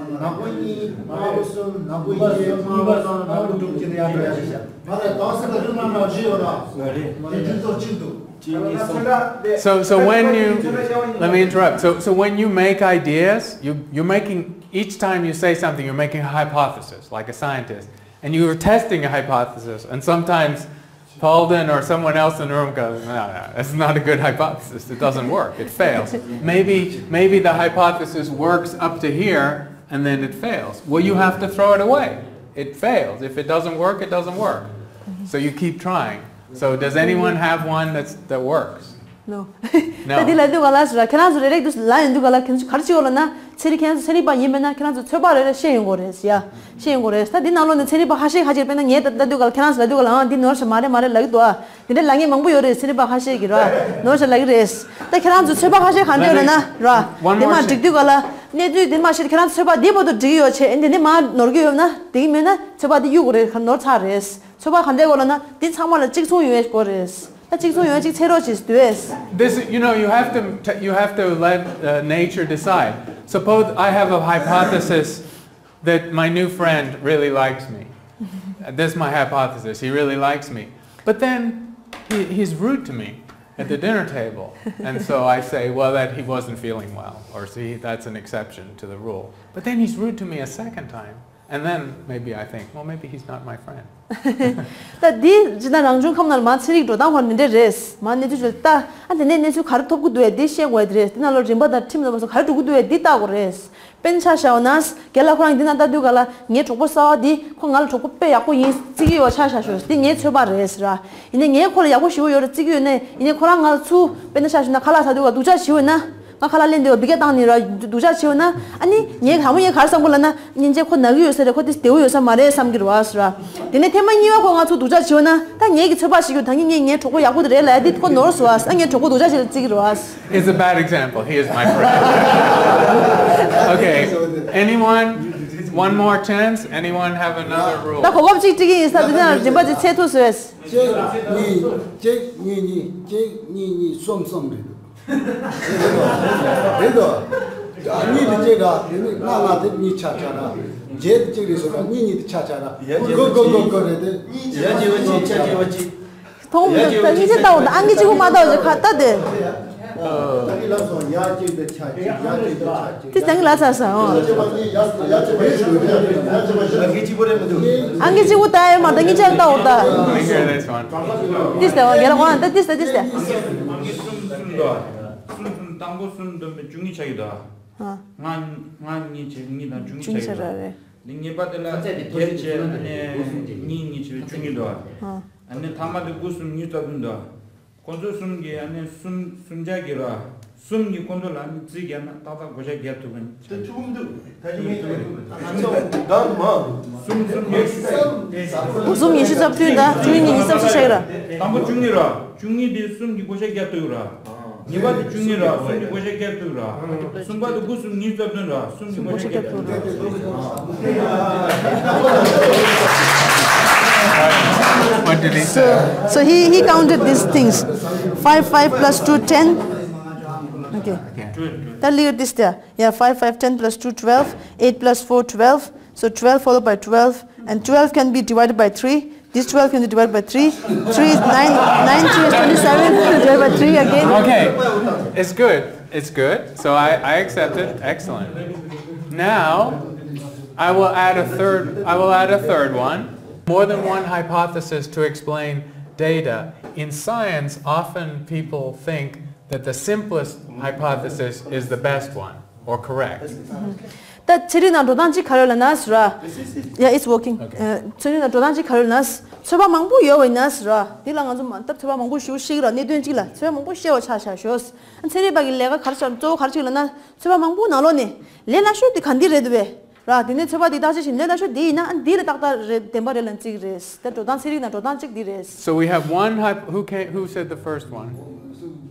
ནག་པོ་གཉིས། དམར་པོ་གསུམ། ནག་པོ་གཉིས། དམར་པོ་གསུམ། དམར་པོ་གཉིས། དམར་པོ་དྲུག་ཅེས་ཡང་འགྲོ་ཡ་ཞིག་བྱ། ང་ལ་དྭགས་སི་ལ་རིགས་མ་འདྲ་བཞི་ཡོད་ར། ང་རེད། དེ་འདྲ་ཚོ་གཅིག་འདུག So, so when you, let me interrupt. So, so when you make ideas, you, you're making, each time you say something, you're making a hypothesis, like a scientist. And you were testing a hypothesis, and sometimes Paulden or someone else in the room goes, "No, no, it's not a good hypothesis. It doesn't work. It fails." Maybe, maybe the hypothesis works up to here, and then it fails. Well, you have to throw it away. It fails. If it doesn't work, it doesn't work. So you keep trying. So does anyone have one that's, that works? No. ད་འདི་ལབ་དུས་ག་ལ་ཟེར་ར། ཁྱེད་རང་ཚོ་རེ་རེ་འདུག་ལབ་ཡོང་དུས་ག་ལ་ཁྱེད་ཚོ་ག་རེ་བྱེད་དགོས་ལབ་ན། ཚན་རིག་ཁྱེད་རང་ཚོ་ཚན་རིག་པ་ཡིན་པས་ན་ཁྱེད་རང་ཚོ་ཚོད་དཔག་རེ་རེ་བཤད་ཡོང་དགོས་རེད་ཟེར་ཡ། བཤད་ཡོང་དགོས་རེད། ད་འདི་ནང་ལོགས་ནས་ཚན་རིག་པ་ཁ་ཤས་ཁ་ཤས་དཔེར་ན་ངས་ད་ལྟ་དུས་ག་ལ་ཁྱེད་རང་ཚོ་ལབ་དུས་ག་ལ་ཨང་འདི་ནོར་ཞིག་མ་རེད་མ་རེད་ལབ་ཀྱི་འདུག་ཨ། འདི་འདྲ་ལབ་མཁན་མང་པོ་ཡོད་རེད། ཚན་རིག་པ་ཁ་ཤས་ཀྱིས་ར་ནོར་ཞིག་ལབ་ཀྱི་རེད། ད་ཁྱེད་རང་ཚོ་ཚོད་དཔག་ཁ་ཤས་ག་འདྲ་ཡོད་ལབ་ན་ར། One འདི་more མ་thing. འགྲིག་དུས་ག་ལ་གནས་ཚུལ་འདི་མ་ཤེས་ཁྱེད་རང་ཚོད་དཔག་འདི་བར་དུ་འགྲིག་གི་ཡོད་ཆེ་འདི་འདི་མ་ནོར་གྱི་ཡོད་ན་འགྲིག་གི་མེད་ན་ཚོད་དཔག་འདི་གཡུག་དགོས་རེད། ནོར་ཚར་རེད། ཚོད་དཔག་ག་འདྲ་དགོས་ལབ་ན་འདི་ཚང་མ་ལ་གཅིག་མཚུངས་ཡོད་དགོས་རེད། ད་གཅིག་མཚུངས་ཡོད་གཅིག་ཚེ་རོགས་ཅིག་འདུས། This, you know, you have to t- you have to let uh, nature decide. Suppose I have a hypothesis that my new friend really likes me. That's my hypothesis. He really likes me. But then he, he's rude to me at the dinner table. And so I say, well, that he wasn't feeling well, or see, that's an exception to the rule. But then he's rude to me a second time. And then maybe I think, well, maybe he's not my friend. ད་འདི་ཇི་ལྟར་རང་བྱུང་ཁམས་ནང་ལ་མ་ཚན་རིག་འགྲོ་སྟངས་ཧོར་འདི་འདྲ་རེད། མ་གནས་ཚུལ་ཅིག་ལ་ལྟ། ཨ་དེ་ནས་གནས་ཚུལ་ག་རེ་ཐོབ་ཀྱི་འདུག་བས་འདི་ཤེས་དགོས་ཡ་དེ་རེད། འདི་ནང་ལོགས་རིམ་པ་དང་ཁྲིམས་ལ་མ་སོང་ག་རེ་འགྲོ་གི་འདུག་བས་འདི་ལྟ་དགོས་རེད། དཔེར་ན་ཆ་བཞག་ན་རྒན་ལགས་ཁོ་རང་འདི་ན་ལྟ་དུས་ག་ལ་ངའི་གྲོགས་པོ་གསར་བ་འདི་ཁོ་ང་ལ་གྲོགས་པོ་དཔེ་ཡག་པོ་ཡིན་བརྩི་གི་ཡོད་ཆ་བཞག་ཞོག་འདི་ངའི་ཚོད་དཔག་རེད་ཟེར་ར། ཡིན་ནའི་ངས་ཁོ་ལ་ཡག་པོ་ཞེ་པོ་ཡོད་རེད་བརྩི་གི་ཡོད་ནའི་ཡིན་ནའི་ཁོ་རང་ང་ལ་ཚུར་དཔེར་ན་ཆ་བཞག་ན་ཁ་ལག་ཟ་དུས་ག་སྡུག་ཅག་བྱེད་འོས་ན། ང་ཁ་ལག་ལེན་དུས་འབི་རྒྱག་བཏང་ནི་ར་སྡུག་ཅག་བྱེད་འོས་ན། ཨ་ནི་ངས་དང་པོ་ངས་ག་རེ་བསམ་གི་ལབ་ན་སྙིང་རྗེ་ཁོ་ན་གི་ཡོད་ས་རེད། ཁོ་དེ་བདེ་བོ་ཡོད་ས་མ་རེད་བསམ་གི་རེད་བ་ཟེར་ར། དེ་ནས་ཐེངས་མ་གཉིས་པ་ཁོ་ང་ཚོ་སྡུག་ཅག་བྱེད་འོས་ན་ད་ངས་ཀྱི་ཚོད་དཔག་བྱེད་རྒྱུ་ད་ངས་ངས་ངའི་གྲོགས་པོ་ཡག་པོ་དེ་རེད་ལབ་ཡ་དེ་ཁོ་ནོར་སོང་བ། ཨ་ངས་གྲོགས་པོ་སྡུག་ཅག་བྱེད་ལ་བརྩི་གི་རེད་བ། It's a bad example. He is my friend. Okay. Anyone? One more chance. Anyone have another rule? ད་གོ་སྐབས་གཅིག་སྤྲད་ཀྱི་ཡིན་ས་དེ་ན་རིམ་པ་ཅིག་ཚད་ཐུབ་སོང་བས། གཅིག་གཉིས་གཅིག་གཉིས་གཉིས་གཅིག་གཉིས་གཉིས་གསུམ་གསུམ་རེད་འདུག་རེད་དོ། གཉིས་དེ་གཅིག་ར་དེ་ནི་ལྔ་ལྔ་དེ་གཉིས་ཆ་ཆ་ར། བརྒྱད་དེ་གཅིག་རེད་ཟེར་ར་གཉིས་གཉིས་དེ་ཆ་ཆ་ར། ཡ་གོ་གོ་གོ་གོ་རེད་དེ། ཡ་གཅིག་པ་གཅིག་ཆ་གཅིག་པ་གཅིག་མཐོང་མི་འདུག་ད་གཉིས་ཆ་ལྟ་འོ་ད་ཨང་ཀི་གཅིག་པོ་མ་ལྟ་འོ་ཟེར་ཁ་ལྟ་དེ། ཨ་ནི་ལབ་སོང་ཡ་གཅིག་དེ་ཆ་གཅིག་ཡ་གཅིག་དེ་ཆ་གཅིག་དེ་ད་གཉིས་ལ་ཚར་སོང་། ཡ་གཅིག་པ་གཉིས་ཡ་ཡ་གཅིག་པ་གཉིས་ཡ་གཅིག་པ་གཉིས་ཡ་གཅིག་པ་གཉིས། ཨང་ཀི་གཅིག་པོ་ལྟ་ཡོད་མ་ད་གཉིས་ཆ་ལྟ་འོ་ད། Let me hear this one. ཏིས་ད་ཡར་ལ་གོ་ན་ད་ཏིས་ད་ཏིས་ད། གསུམ་གསུམ་དང་གསུམ་གསུམ་དང་པོ་གསུམ་བདུན་པའི་བཅུ་གཉིས་ཆགས་ཡོད་དོ། ཨ། ལྔ་ལྔ་གཉིས་བྱས་གཉིས་དང་བཅུ་གཉིས་ཆགས་ཡོད་དོ། བཅུ་གཉིས་ཆགས་རེད། འདི་ངེས་པ་དེ་ལ་བརྒྱད་བྱས་ཨ་ནི་གཉིས་གཉིས་བྱས་བཅུ་གཉིས་དོ། ཨ། ཨ་ནི་ཐ་མ་དེ་དགུ་གསུམ་ཉི་ཤུ་རྩ་བདུན་དོ། ཁོ་ཚོ་གསུམ་གྱི་ཨ་ནི་གསུམ་གསུམ་ཆ་གི་ར། གསུམ་གྱི་ཁོ་ཚོ་ལ་ཨ་ནི་རྩིས་རྒྱག་ན་ཏག་ཏག་བགོ་བཤའ་རྒྱག་ཐུབ་གི་ནི། དེ་ཐུབ་མི་འདུག་ད་ཅི་ངས་ཐུབ་གི་འདུག་ད་ཚོ་གདམ་མ། གསུམ་གསུམ་གྱི། དགུ་གསུམ་ཉི་ཤུ་རྩ་བདུན་དང་བཅུ་གཉིས་ཉི་ཤུ་རྩ་བཞི་ཆ་གི་ར། དང་པོ་བཅུ་གཉིས་ར། བཅུ་གཉིས་དེ་གསུམ་གྱི་བགོ་བཤའ་རྒྱག་ཐུབ་ར། གཉིས་པ་དེ་བཅུ་གཉིས་ར་གསུམ་གྱི་བགོ་བཤའ་རྒྱག་ཐུབ་ར། གསུམ་པ་དེ་དགུ་གསུམ་ཉི་ཤུ་རྩ་བདུན་ར་གསུམ་གྱི་བགོ་བཤའ་རྒྱག་ཐུབ་ར། What did he say? So, so he, he counted these things. Five, five plus two, ten. Okay. Okay. Then leave this there. Yeah, five, five, ten plus two, twelve. Eight plus four, twelve. So twelve followed by twelve. And twelve can be divided by three. This twelve can be divided by three. Three is nine. Nine three is twenty-seven. Divided by three again. Okay. It's good. It's good. So I, I accept it. Excellent. Now, I will add a third, I will add a third one. More than one hypothesis to explain data. In science, often people think that the simplest hypothesis is the best one or correct. ད་ཚན་རིག་ནང་འགྲོ་སྟངས་གཅིག་ག་རེ་ལབ་ན་ཟེར་ར། Yeah, it's working. Okay. ཚན་རིག་ནང་འགྲོ་སྟངས་གཅིག་ག་རེ་ལབ་ན། ཚོད་དཔག་མང་པོ་ཡོད་པ་ཡིན་ན་ཟེར་ར། འདི་ལ་ང་ཚོ་མ་ད་ཚོད་དཔག་མང་པོ་ཞིག་ཤེས་ཀྱི་ར། གནད་དོན་གཅིག་ལ་ཚོད་དཔག་མང་པོ་ཤེས་པ་ཆགས་ཆགས་ཤོག་ཚན་རིག་པ་གི་ལས་ཀ་ག་རེ་བྱ་གཙོ་བོ་ག་རེ་བྱེད་ལབ་ན། ཚོད་དཔག་མང་པོ་ནང་ལོགས་ནས་ལས་སླ་ཤོས་དེ་ག་འདི་རེད་འདུག་བས། ར། དེ་ནས་ཚོད་དཔག་འདི་བརྟག་དཔྱད་བྱེད་ལས་སླ་ཤོས་འདི་ཡིན་ན་ཨ་འདི་ལ་ཏག་ཏག་རེད་བདེན་པ་རེད་ལབ་རྩིས་ཀྱི་རེད། ད་འགྲོ་སྟངས་ཚན་རིག་ནང་འགྲོ་སྟངས་གཅིག་འདི་རེད། So we have one hypo- who came, who said the first one?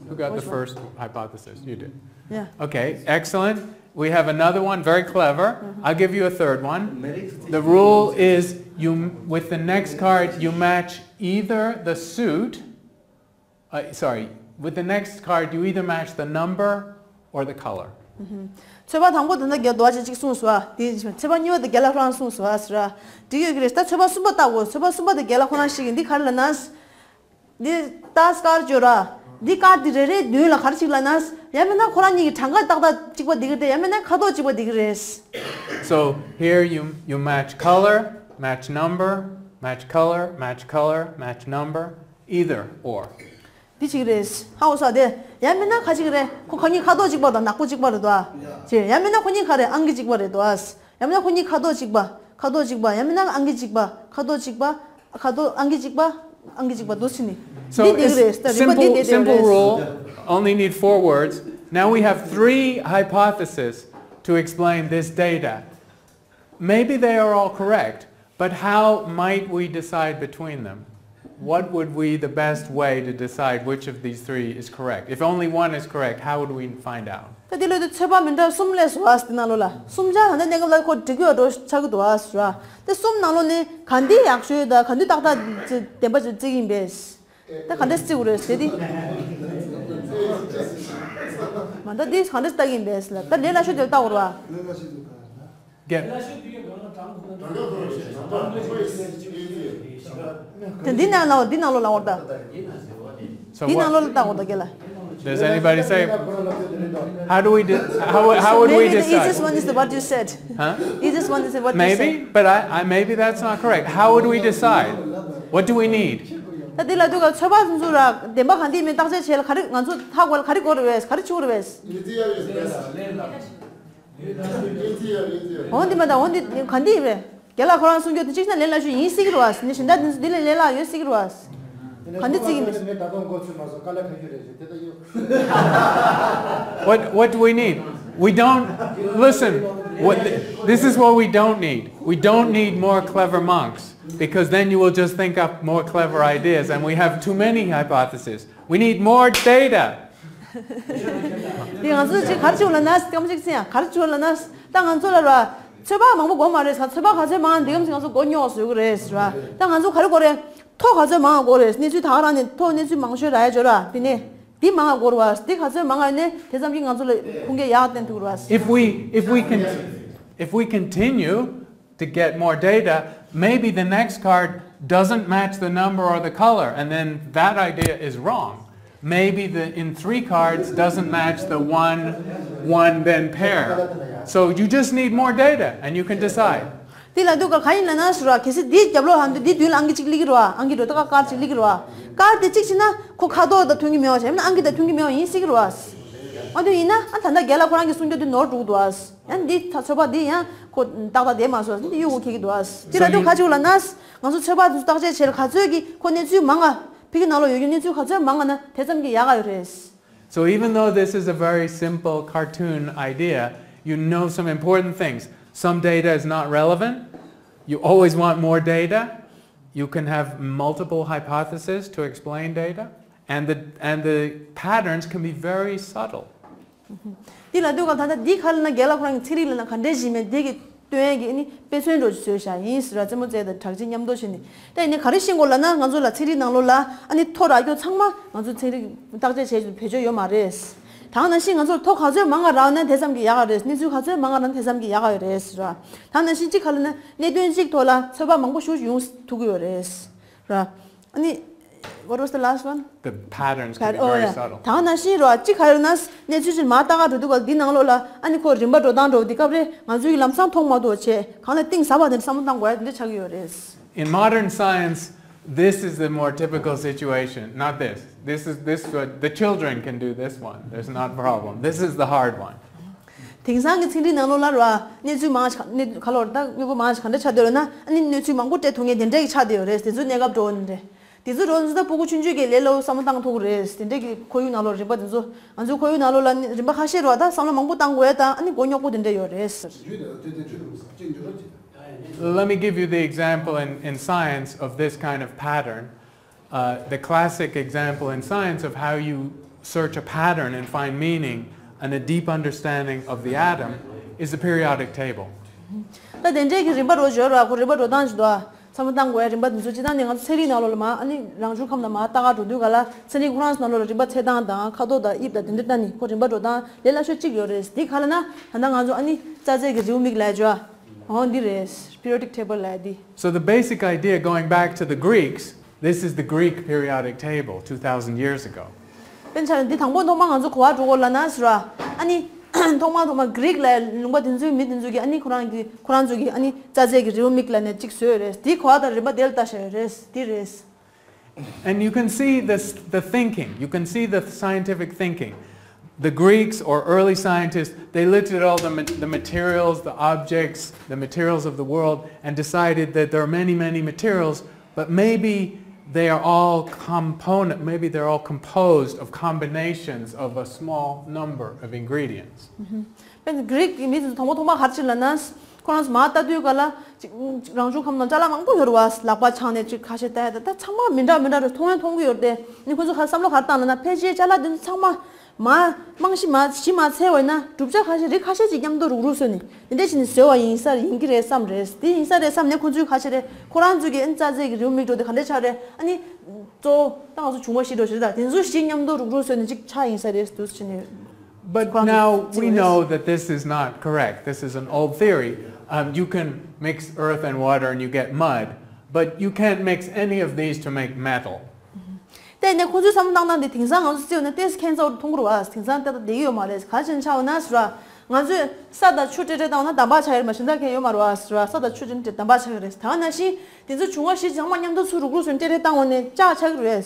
Who got the first hypothesis? You did. Yeah. Okay, excellent. We have another one, very clever. I'll give you a third one. The rule is you, with the next card, you match either the suit, uh, sorry, with the next card, you either match the number or the color. ཚོད་དཔག་དང་པོ་དེ་འདྲ་རྒྱག་འདུག་ཅེས་གཅིག་གསུངས་སོང་། དེ་ཚོད་དཔག་གཉིས་པ་དེ་རྒན་ལགས་ཁོ་རང་གསུངས་སོང་ཟེར་ར། འགྲིག་ཡོད་ཀྱི་རེད། ད་ཚོད་དཔག་གསུམ་པ་ལྟ་དགོས། ཚོད་དཔག་གསུམ་པ་དེ་རྒན་ལགས་ཁོ་རང་ཤེས་ཀྱི་འདི་ག་རེ་ལབ་ན། འདི་ད་སྐར་བཅོ་ར། འདི་སྐར་འདི་རེ་རེའི་མདུན་ལ་ག་རེ་ཅིག་ལབ་ན། ཡང་མིན་ན་ཁོ་རང་གཉིས་ཀྱི་གྲངས་ཀ་ཏག་ཏག་གཅིག་པ་འདི་གི་རེད། ཡང་མིན་ན་ཁ་དོག་གཅིག་པ་འདི་གི་རེད། So here you, you match color, match number, match color, match color, match number, either or. འདི་གཅིག་རེད། ཧ་གོ་སོང་དེ། ཡང་མིན་ན་ཁ་ཅིག་རེད། ཁོ་ཁོ་གཉིས་ཁ་དོག་གཅིག་པ་དང་ནག་པོ་གཅིག་པ་རེད་དོ། ཅེ། ཡང་མིན་ན་ཁོ་གཉིས་ག་རེ་ཨང་ཀི་གཅིག་པ་རེད་དོ། ཡང་མིན་ན་ཁོ་གཉིས་ཁ་དོག་གཅིག་པ། ཁ་དོག་གཅིག་པ། ཡང་མིན་ན་ཨང་ཀི་གཅིག་པ། ཁ་དོག་གཅིག་པ། ཁ་དོག་ཨང་ཀི་གཅིག་པ། ཨང་ཀི་གཅིག་པ་འདུག་ཟེར་ནི། So འདི་འདི་it's རེད། ད་རིམ་པ་འདི་simple, འདི་འདི་simple རེད། Rule. only need four words. Now we have three hypotheses to explain this data. Maybe they are all correct, but how might we decide between them? What would be the best way to decide which of these three is correct? If only one is correct, how would we find out? ད་དེ་ལོ་དེ་ཚོད་དཔག་མི་འདྲ་གསུམ་སླེབས་སོང་ཨ་དེ་ནང་ལོགས་ལ། གསུམ་ཆ་ད་ལྟ་གནས་སྐབས་ལ་ཁོ་འགྲིག་གི་ཡོད་འགྲོ་ཆགས་ཀྱི་འདུག་ཨ་ཟེར་བ། དེ་གསུམ་ནང་ལོགས་ནས་ག་འདི་ཡག་ཤོས་དང་ག་འདི་ཏག་ཏག་བདེན་པ་ཅིག་བརྩི་གི་ཡིན་པས། ད་ག་འདྲས་བརྩི་དགོས་རེད་ཟེར་དེ། མ་ད་འདི་ག་འདྲས་ལྟ་གི་ཡིན་པས་ལ། ད་ལས་སླ་ཤོས་དེ་ལ་ལྟ་དགོས་རེད་བ། Get. དེ་འདི་ནང་ལ་འདི་ནང་ལོགས་ལ་འོར་ད། So འདི་ནང་what? ལོགས་ལ་ལྟ་དགོས་ད་ག་ལ། Does anybody say? How do we do? How, how would we Maybe the easiest decide? One is the what you said. Huh? Easiest one is the what you said. Maybe, but I, I maybe that's not correct. How would we decide? What do we need? ད་འདི་ལ་དུས་ཀ་ཚོད་དཔག་ཚུན་ཚོད་ར་བདེན་པ་ག་འདི་མིན་བརྟག་དཔྱད་བྱས་ལ་ག་རེ་ང་ཚོ་ཧ་གོ་ལ་ག་རེ་དགོས་རེད་བས་ག་རེ་བྱུང་རེད་བས། འོ་འདི་མ་ད་འོ་འདི་ག་འདི་ཡིན་པས། རྒན་ལགས་ཁོ་རང་གསུང་རྒྱུ་དེ་གཅིག་ན་ལས་སླ་ཤོས་ཡིན་སྲིད་ཀྱི་རེད་བ། ནི་གཞན་དག་དེ་ཚོ་འདི་ལས་ལས་སླ་ཡོད་སྲིད་ཀྱི་རེད་བ། ག་འདི་བརྩི་གི་མེད། ངས་ད་དུང་མགོ་ཚོས་མ་སོང་། དཀའ་ལས་ཁག་རྒྱུ་རེད་ཟེར་དེ་ལྟ་ཡོད། What, what do we need? We don't, listen, what, this is what we don't need. We don't need more clever monks, because then you will just think up more clever ideas, and we have too many hypotheses. We need more data. དེ་ང་ཚོ་ཅིག་ག་རེ་བྱུང་ལ་ན་སྐམ་ཅིག་ཚེ་ཡང་ག་རེ་བྱུང་ལ་ན། ད་ང་ཚོ་ལ་ར་ཚོད་དཔག་མང་པོ་དགོས་མ་རེད། ཚོད་དཔག་ག་ཚོད་མང་འདི་གམ་ཚེ་ང་ཚོ་མགོ་རྙོག་བཟོ་གི་རེད་ར། ད་ང་ཚོ་ག་རེ་དགོས་རེད། ཐོ་ག་ཚོད་མང་དགོས་རེད། གནས་ཚུལ་ད་ག་རང་ནས་ཐོ་གནས་ཚུལ་མང་ཤོས་རག་ཡ་འབྱོར་ར། དེ་ནས་འདི་མང་དགོས་ར་བ། འདི་ག་ཚོད་མང་ཡོད་ནས་དེ་ཙམ་གྱིས་ང་ཚོ་ལ་ཁུངས་སྐྱེལ་ཡག་བསྟན་ཐུབ་ར། If we, if we can, if we continue to get more data, maybe the next card doesn't match the number or the color, and then that idea is wrong. Maybe the, in three cards doesn't match the one, one, then pair. So you just need more data, and you can decide. དེ་ལ་འདུག་ག་ག་ཡིན་ལ་ན་ཟེར་བ། གལ་སྲིད་འདི་རྒྱབ་ལོགས་ལ་འདི་འདི་མདུན་ལ་ཨང་ཀི་གཅིག་སླེབས་ཀྱི་རེད་བ། ཨང་ཀི་འགྲོ་ད་ཀ་ཀར་གཅིག་སླེབས་ཀྱི་རེད་བ། ཀར་དེ་གཅིག་བྱས་ན་ཁོ་ཁ་དོག་དང་མཐུན་གྱི་མེད་པ་བྱས་ན་ཨང་ཀི་དང་མཐུན་གྱི་མེད་པ་ཡིན་སྲིད་ཀྱི་རེད་བ། ཨ་དེ་ཡིན་ན་ཨ་ད་ལྟ་རྒན་ལགས་ཁོ་རང་གི་གསུང་རྒྱུ་དེ་ནོར་འགྲོ་གི་འདུག་བ། ཡང་འདི་ད་ཚོད་དཔག་འདི་ཡང་ཁོ་ཏག་ཏག་བསྡད་མ་སོང་། འདི་གཡུག་གོ་ཁེལ་གྱི་འདུག་ཨ། དེ་ལ་འདུག་ག་ཅིག་ལ་ན་ང་ཚོ་ཚོད་དཔག་འདི་ཚོ་བརྟག་དཔྱད་བྱས་ལ་ག་ཚོད་ཀྱི་ཁོ་གནས་ཚུལ་མང་ང་ཕ་གི་ནང་ལོགས་ཡོད་རྒྱུ་གནས་ཚུལ་ག་ཚོད་མང་ང་ན་དེ་ཙམ་གྱི་ཡག་ག་ཡོད་རེད། So even though this is a very simple cartoon idea, you know some important things. Some data is not relevant. You always want more data. You can have multiple hypotheses to explain data. And the, and the patterns can be very subtle. འདི་ལ་འདུག་ག་ད་ལྟ་འདི་ག་ལ་ན་རྒན་ལགས་ཁོ་རང་གི་ཚན་རིག་ལ་ན་ག་འདྲས་ཞིག་མེད་དེ་གི་སྟོན་ཡས་ཀྱི་ཨ་ནི་དཔེ་མཚོན་འདྲ་བཟོས་བཞག་ཡིན་ཟེར་བ། རྩེད་མོ་རྩེ་དང་གྲགས་ཅན་མཉམ་དུ་བྱས་ནས་ད་ཡིན་ནའི་ག་རེ་ཤེས་དགོས་ལབ་ན་ང་ཚོ་ལ་ཚན་རིག་ནང་ལོགས་ལ་ཨ་ནི་ཐོ་རག་རྒྱུ་ཚང་མ་ང་ཚོ་ཚན་རིག་བརྟག་དཔྱད་བྱས་བེད་སྤྱོད་ཡོད་མ་རེད། ད་ག་ནང་བཞིན་ང་ཚོར་ཐོ་ག་ཚོད་མང་ང་རག་ན་དེ་ཙམ་གྱིས་ཡག་ག་རེད། གནས་ཚུལ་ག་ཚོད་མང་ང་རག་ན་དེ་ཙམ་གྱིས་ཡག་ག་ཡོད་རེད་ཟེར་བ། ད་ག་ནང་བཞིན་གཅིག་ག་ལབ་ན་གནད་དོན་གཅིག་ཐོག་ལ་ཚོད་དཔག་མང་པོ་ཞིག་ཡོང་ཐུབ་ཀྱི་ཡོད་རེད་ར། ཨ་ནི། What was the last one? The patterns can be very subtle. ད་ག་ནང་བཞིན་རོ་གཅིག་ག་རེ་ན་གནས་ཚུལ་ཞིག་མར་ལྟ་ག་འགྲོ་དུས་ག་འདི་ནང་ལོགས་ལ་ཨ་ནི་ཁོ་རིམ་པ་འགྲོ་སྟངས་འགྲོ་འདི་སྐབས་རེ་ང་ཚོའི་ལམ་སང་མཐོང་མ་ཐུབ་བྱས་གང་ལ་གཏིང་ཟབ་པ་དེ་བསམ་བློ་བཏང་དགོས་ཡ་དེ་འདྲ་ཆགས་ཀྱི་ཡོད་རེད། In modern science, this is the more typical situation, not this. This is, this is what the children can do this one. There's not a problem. This is the hard one. དེང་སང་གི་ཚན་རིག་ནང་ལོགས་ལ་ར་གནས་ཚུལ་མང་ཆེ་གནས་ག་ལོར་ད་དངོས་པོ་མང་ཆེ་ག་འདྲ་ཆགས་བསྡད་ཡོད་ན་ཨ་ནི་གནས་ཚུལ་མང་པོ་སྤྲད་ཐུབ་མཁན་དེ་འདྲས་ཀྱི་ཆགས་བསྡད་ཡོད་རེད། དེ་ཚོ་གནས་སྐབས་འགྲོ་ནི་རེད། དེ་ཚོ་རོ་ཚོ་ད་སྤུ་གུ་ཆུང་ཆུང་གི་ལས་སླ་བོ་བསམ་བློ་བཏང་ཐུབ་ཀྱི་རེད། དེ་འདྲས་ཀྱི་ཁོར་ཡུག་ནང་ལོགས་རིམ་པ་དེ་ཚོ་ང་ཚོའི་ཁོར་ཡུག་ནང་ལོགས་ལ་རིམ་པ་ཁ་ཤས་རོ་ད་བསམ་བློ་མང་པོ་བཏང་དགོས་ཡ་ད་ཨ་ནི་མགོ་རྙོག་པོ་དེ་འདྲས་ཡོད་རེད། Let me give you the example in, in science of this kind of pattern. Uh, the classic example in science of how you search a pattern and find meaning and a deep understanding of the atom is the periodic table. ད་དེ་འདྲས་ཀྱི་རིམ་པ་རོ་སྦྱོར་བ་ཁོ་རིམ་པ་འགྲོ་སྟངས་ཅིག་འདུག་ཨ། བསམ་བློ་བཏང་དགོས་ཡ་རིམ་པ་འདི་ཚོ་སྤྱིར་བཏང་ནས་ང་ཚོ་ཚན་རིག་ནང་ལོགས་ལ་མ་ཨ་ནི་རང་བྱུང་ཁམས་ནང་མ་ལྟ་ག་འགྲོ་དུས་ག་ལ་ཚན་རིག་ཁོ་རང་ཚོ་ནང་ལོགས་ལ་རིམ་པ་ཚད་སྟངས་དང་ཁ་དོག་དང་དབྱིབས་དང་དེ་འདྲ་ལྟ་ནི་ཁོ་རིམ་པ་འགྲོ་སྟངས་ལས་སླ་ཤོས་གཅིག་ཡོད་རེད། འདི་ག་ལ་ན་ད་ལྟ་ང་ཚོ་ཨ་ནི་རྩྭ་རྫས་ཀྱི་རེའུ་མིག་ལབ་ཡ་ཅིག་ཡོད་ཨ། འོ་འདི་རེད། Periodic table ལབ་ཡ་འདི། So the basic idea, going back to the Greeks, this is the Greek periodic table two thousand years ago. དཔེར་ན་ཆ་ལ་འདི་དང་པོ་ཐོག་མར་ང་ཚོ་ག་པར་འགྲོ་དགོས་ལབ་ན་ཟེར་བ། ཨ་ནི་ཐོག་མར་ཐོག་མར་གྷི་རིག་ལ་ལུང་པ་དེ་ཚོའི་མི་དེ་ཚོ་གིས་ཨ་ནི་ཁོ་རང་གི་ཁོ་རང་ཚོ་གིས་ཨ་ནི་རྩྭ་རྫས་ཀྱི་རེའུ་མིག་ལབ་ནས་གཅིག་བཟོས་ཡོད་རེད། འདི་ག་པར་ད་རིམ་པ་དེ་ལ་ལྟ་བཞག་ཡོད་རེད། འདི་རེད། And you can see this, the thinking, you can see the scientific thinking. The Greeks or early scientists, they looked at all the, ma- the materials, the objects, the materials of the world, and decided that there are many, many materials, but maybe They are all component, maybe they're all composed of combinations of a small number of ingredients. དཔེར་ན་གྷི་རིག་གི་མི་དེ་ཚོ་དང་པོ་ཐོག་མ་ག་རེ་བྱེད་ལབ་ན། ཁོ་རང་ཚོ་མར་ལྟ་དུས་ག་ལ་ཅིག་རང་བྱུང་ཁམས་ནང་ཅ་ལག་མང་པོ་ཡོད་རེད་བ། ལག་པ་འཆང་ནས་ཅིག་ཁ་ཤས་ལྟ་ཡ་ད་ད་ཚང་མ་མི་འདྲ་མི་འདྲ་རེད། མཐོང་ཡང་མཐོང་གི་ཡོད་རེད་དེ། ནི་ཁོ་ཚོ་ག་བསམ་བློ་ག་རེ་བཏང་ལབ་ན། ཕལ་ཆེར་ཅ་ལག་དེ་ཚོ་ཚང་མ་མ་རྨང་གཞི་མ་གཞི་མ་འཚོལ་བ་ཡིན་ན་གྲུབ་ཆ་ཁ་ཤས་རིགས་ཁ་ཤས་ཅིག་མཉམ་དུ་རུག་རུག་བཟོས་ནས་དེ་འདྲ་བྱས་ནས་བཟོས་པ་ཡིན་ས་ཡིན་གྱི་རེད་བསམ་རེད། དེ་ཡིན་ས་རེད་བསམ་ནས་ཁོ་ཚོས་ཁ་ཤས་རེད། ཁོ་རང་ཚོས་ཀྱི་ཨ་ནི་རྩྭ་རྩེ་གི་རེའུ་མིག་འགྲོ་དེ་ག་འདྲ་ཆགས་རེད། ཨ་ནི་གཙོ་བོ་ད་ང་ཚོ་བྱུང་བ་བཞི་འགྲོ་བཞི་རེད། ད་དེ་ཚོ་བཞི་མཉམ་དུ་རུག་རུག་བཟོས་ནས་ཅིག་ཆགས་ཡིན་ས་རེད་འདུག་བྱས་ནས། But now we know that this is not correct. This is an old theory. Um, you can mix earth and water and you get mud, but you can't mix any of these to make metal. དེ་ནས་ཁོ་ཚོའི་བསམ་བློ་བཏང་སྟངས་དེ་དེང་སང་ང་ཚོ་བརྩིས་ན་ཏོག་ཙམ་ཁྱད་མཚར་པོ་མཐོང་གི་རེད་བ། དེང་སང་ཏག་ཏག་བསྡད་ཀྱི་ཡོད་མ་རེད། ག་རེ་བྱས་ནས་ཆགས་ཡོད་ན་ཟེར་བ། ང་ཚོས་ས་དང་ཆུ་སྤྲེལ་སྤྲེལ་བཏང་བ་ན་འདམ་བག་ཆགས་ཡོད་རེད། མ་གཞན་དག་གང་ཡང་ཡོད་མ་རེད་བ་ཟེར་བ། ས་དང་ཆུ་སྤྲེལ་སྤྲེལ་འདམ་བག་ཆགས་ཀྱི་རེད། ད་ནང་བཞིན་དེ་ཚོ་བྱུང་བ་བཞི་ཚང་མ་མཉམ་དུ་ཚུར་རུག་རུག་བཟོས་ནས་སྤྲེལ་སྤྲེལ་བཏང་བ་ནས་ལྕགས་ཆགས་ཀྱི་རེད།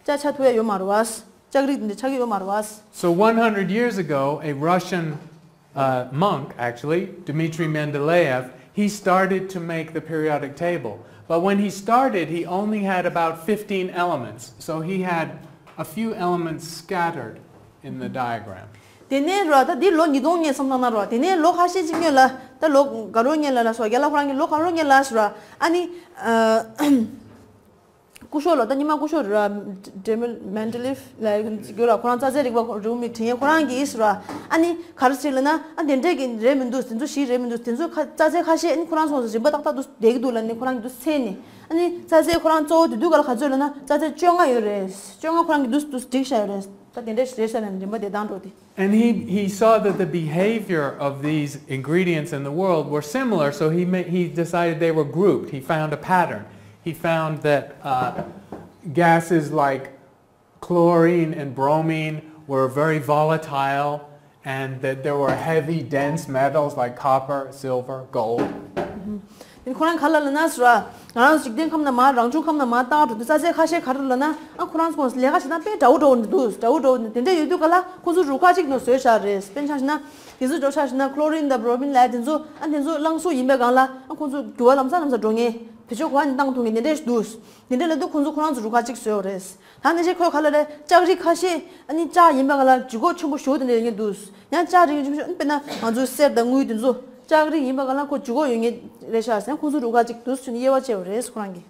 ལྕགས་ཆགས་ཐུབ་ཡ་ཡོད་མ་རེད་བ། ལྕགས་རིགས་འདི་ཆགས་ཀྱི་ཡོད་མ་རེད་བ། So one hundred years ago, a Russian uh, monk, actually, Dmitri Mendeleev, he started to make the periodic table. But when he started, he only had about fifteen elements. So he had a few elements scattered in the diagram. དེ་ནས་ར་ད་འདི་ལོ་ཉིས་སྟོང་སྔོན་བསམ་བློ་བཏང་ན་ར། དེ་ནས་ལོ་ཁ་ཤས་ཅིག་སྔོན་ལ། ད་ལོ་ག་ལོ་སྔོན་ལ་ལ་སོ་རྒན་ལགས་ཁོ་རང་གི་ལོ་ག་ལོ་སྔོན་ལ་སོ་ར། ཨ་ནི་ཨ། སྐུ་ཞབས་ལ་ད་ཉི་མ་སྐུ་ཞབས་ར། Dmitri Mendeleev ལ་ཡོད་ར། ཁོ་རང་རྩྭ་རྩེ་རིག་པ་རེའུ་མིག་དྲན་ཡས་ཁོ་རང་གིས་ར། ཨ་ནི་ག་རེ་བྱས་ལབ་ན། ཨ་དེ་འདྲས་ཀྱི་རེད་མི་འདུག་དེ་ཚོ་ཞིག་རེད་མི་འདུག་དེ་ཚོ་ཁ་རྩྭ་རྩེ་ཁ་ཤས་ཨ་ནི་ཁོ་རང་ཚོ་རིམ་པ་ཏག་ཏག་འདུག་བསྡད་ཀྱི་འདུག་ལབ་ནས་ཁོ་རང་གིས་འདུག་འཚོལ་ནས། ཨ་ནི་རྩྭ་རྩེ་ཁོ་རང་གཙོ་བོ་དེ་དུས་ག་ལ་ག་ཚོད་ལབ་ན་རྩྭ་རྩེ་བཅོ་ལྔ་ཡོད་རེད། བཅོ་ལྔ་ཁོ་རང་གིས་འདུག་འདུག་བསྒྲིགས་བཞག་ཡོད་རེད། ད་དེ་འདྲས་རེད་ཤག་ལབ་ནས་རིམ་པ་དེ་དང་འགྲོ་དེ། And he, he saw that the behavior of these ingredients in the world were similar, so he, ma- he decided they were grouped. He found a pattern. He found that uh, gases like chlorine and bromine were very volatile, and that there were heavy, dense metals like copper, silver, gold. དེ་ཁོ་རང་ག་ལ་ལབ་ན་ཟེར་བ། ང་རང་ཚོ་འཇིག་རྟེན་ཁམས་ནང་མར་རང་བྱུང་ཁམས་ནང་མར་བཏང་འགྲོ་དུས་རྩྭ་རྩེ་ཁ་ཤས་ག་རེ་ལབ་ན། ཨ་ཁོ་རང་ཚོ་ལས་ཀ་བྱེད་སྟངས་དཔེ་འདྲ་བོ་འདྲ་བོ་འདུག་འདྲ་བོ་འདྲ་བོ་འདི་འདྲ་ཡོད་དུས་ག་ལ་ཁོ་ཚོ་རུ་ཁག་གཅིག་ནང་བཟོས་བཞག་རེད། དཔེར་ན་ཆ་བཞག་ན་དེ་ཚོ་འགྲོ་ཆ་བཞག་ན་ཁློ་རིན་དང་བྷྲོ་མིན་ལབ་དེ་ཚོ། ཨ་དེ་ཚོ་རླངས་གཟུགས་ཡིན་པའི་སྒང་ལ་ཨ་ཁོ་ཚོ་འགྱུར་བ་ལམ་སང་ལམ་སང་འགྲོ་ངེས། བེད་སྤྱོད་ག་ནས་བཏང་ཐུབ་ངེས་དེ་འདྲ་ཞིག་འདུག་དེ་འདྲ་ལབ་དུས་ཁོ་ཚོ་ཁོ་རང་ཚོ་རུ་ཁག་གཅིག་བཟོས་ཡོད་རེད། ད་ནི་ཅིག་ཁོས་ག་ལ་རེད། ལྕགས་རིགས་ཁ་ཤས་ཨ་ནི་ལྕགས་ཡིན་པ་ག་ལ་ལྗིད་ཁོག་ཆེན་པོ་ཞེ་པོ་དེ་འདྲ་ཡོད་ངེས་འདུག་ཡང་ལྕགས་རིགས་ཆེན་པོ་ཞེ་པོ་དཔེར་ན་ང་ཚོའི་གསེར་དང་དངུལ་དེ་ཚོ་ལྕགས་རིགས་ཡིན་པ་ག་ལ་ཁོ་ལྗིད་ཁོག་ཡོད་ངེས་རེད་ཤག་ཟེར་ཁོ་ཚོ་རུ་ཁག་གཅིག་འདུག་ཟེར་ནས་དབྱེ་བ་ཕྱེ་བ་རེད་ཁོ་རང་གིས།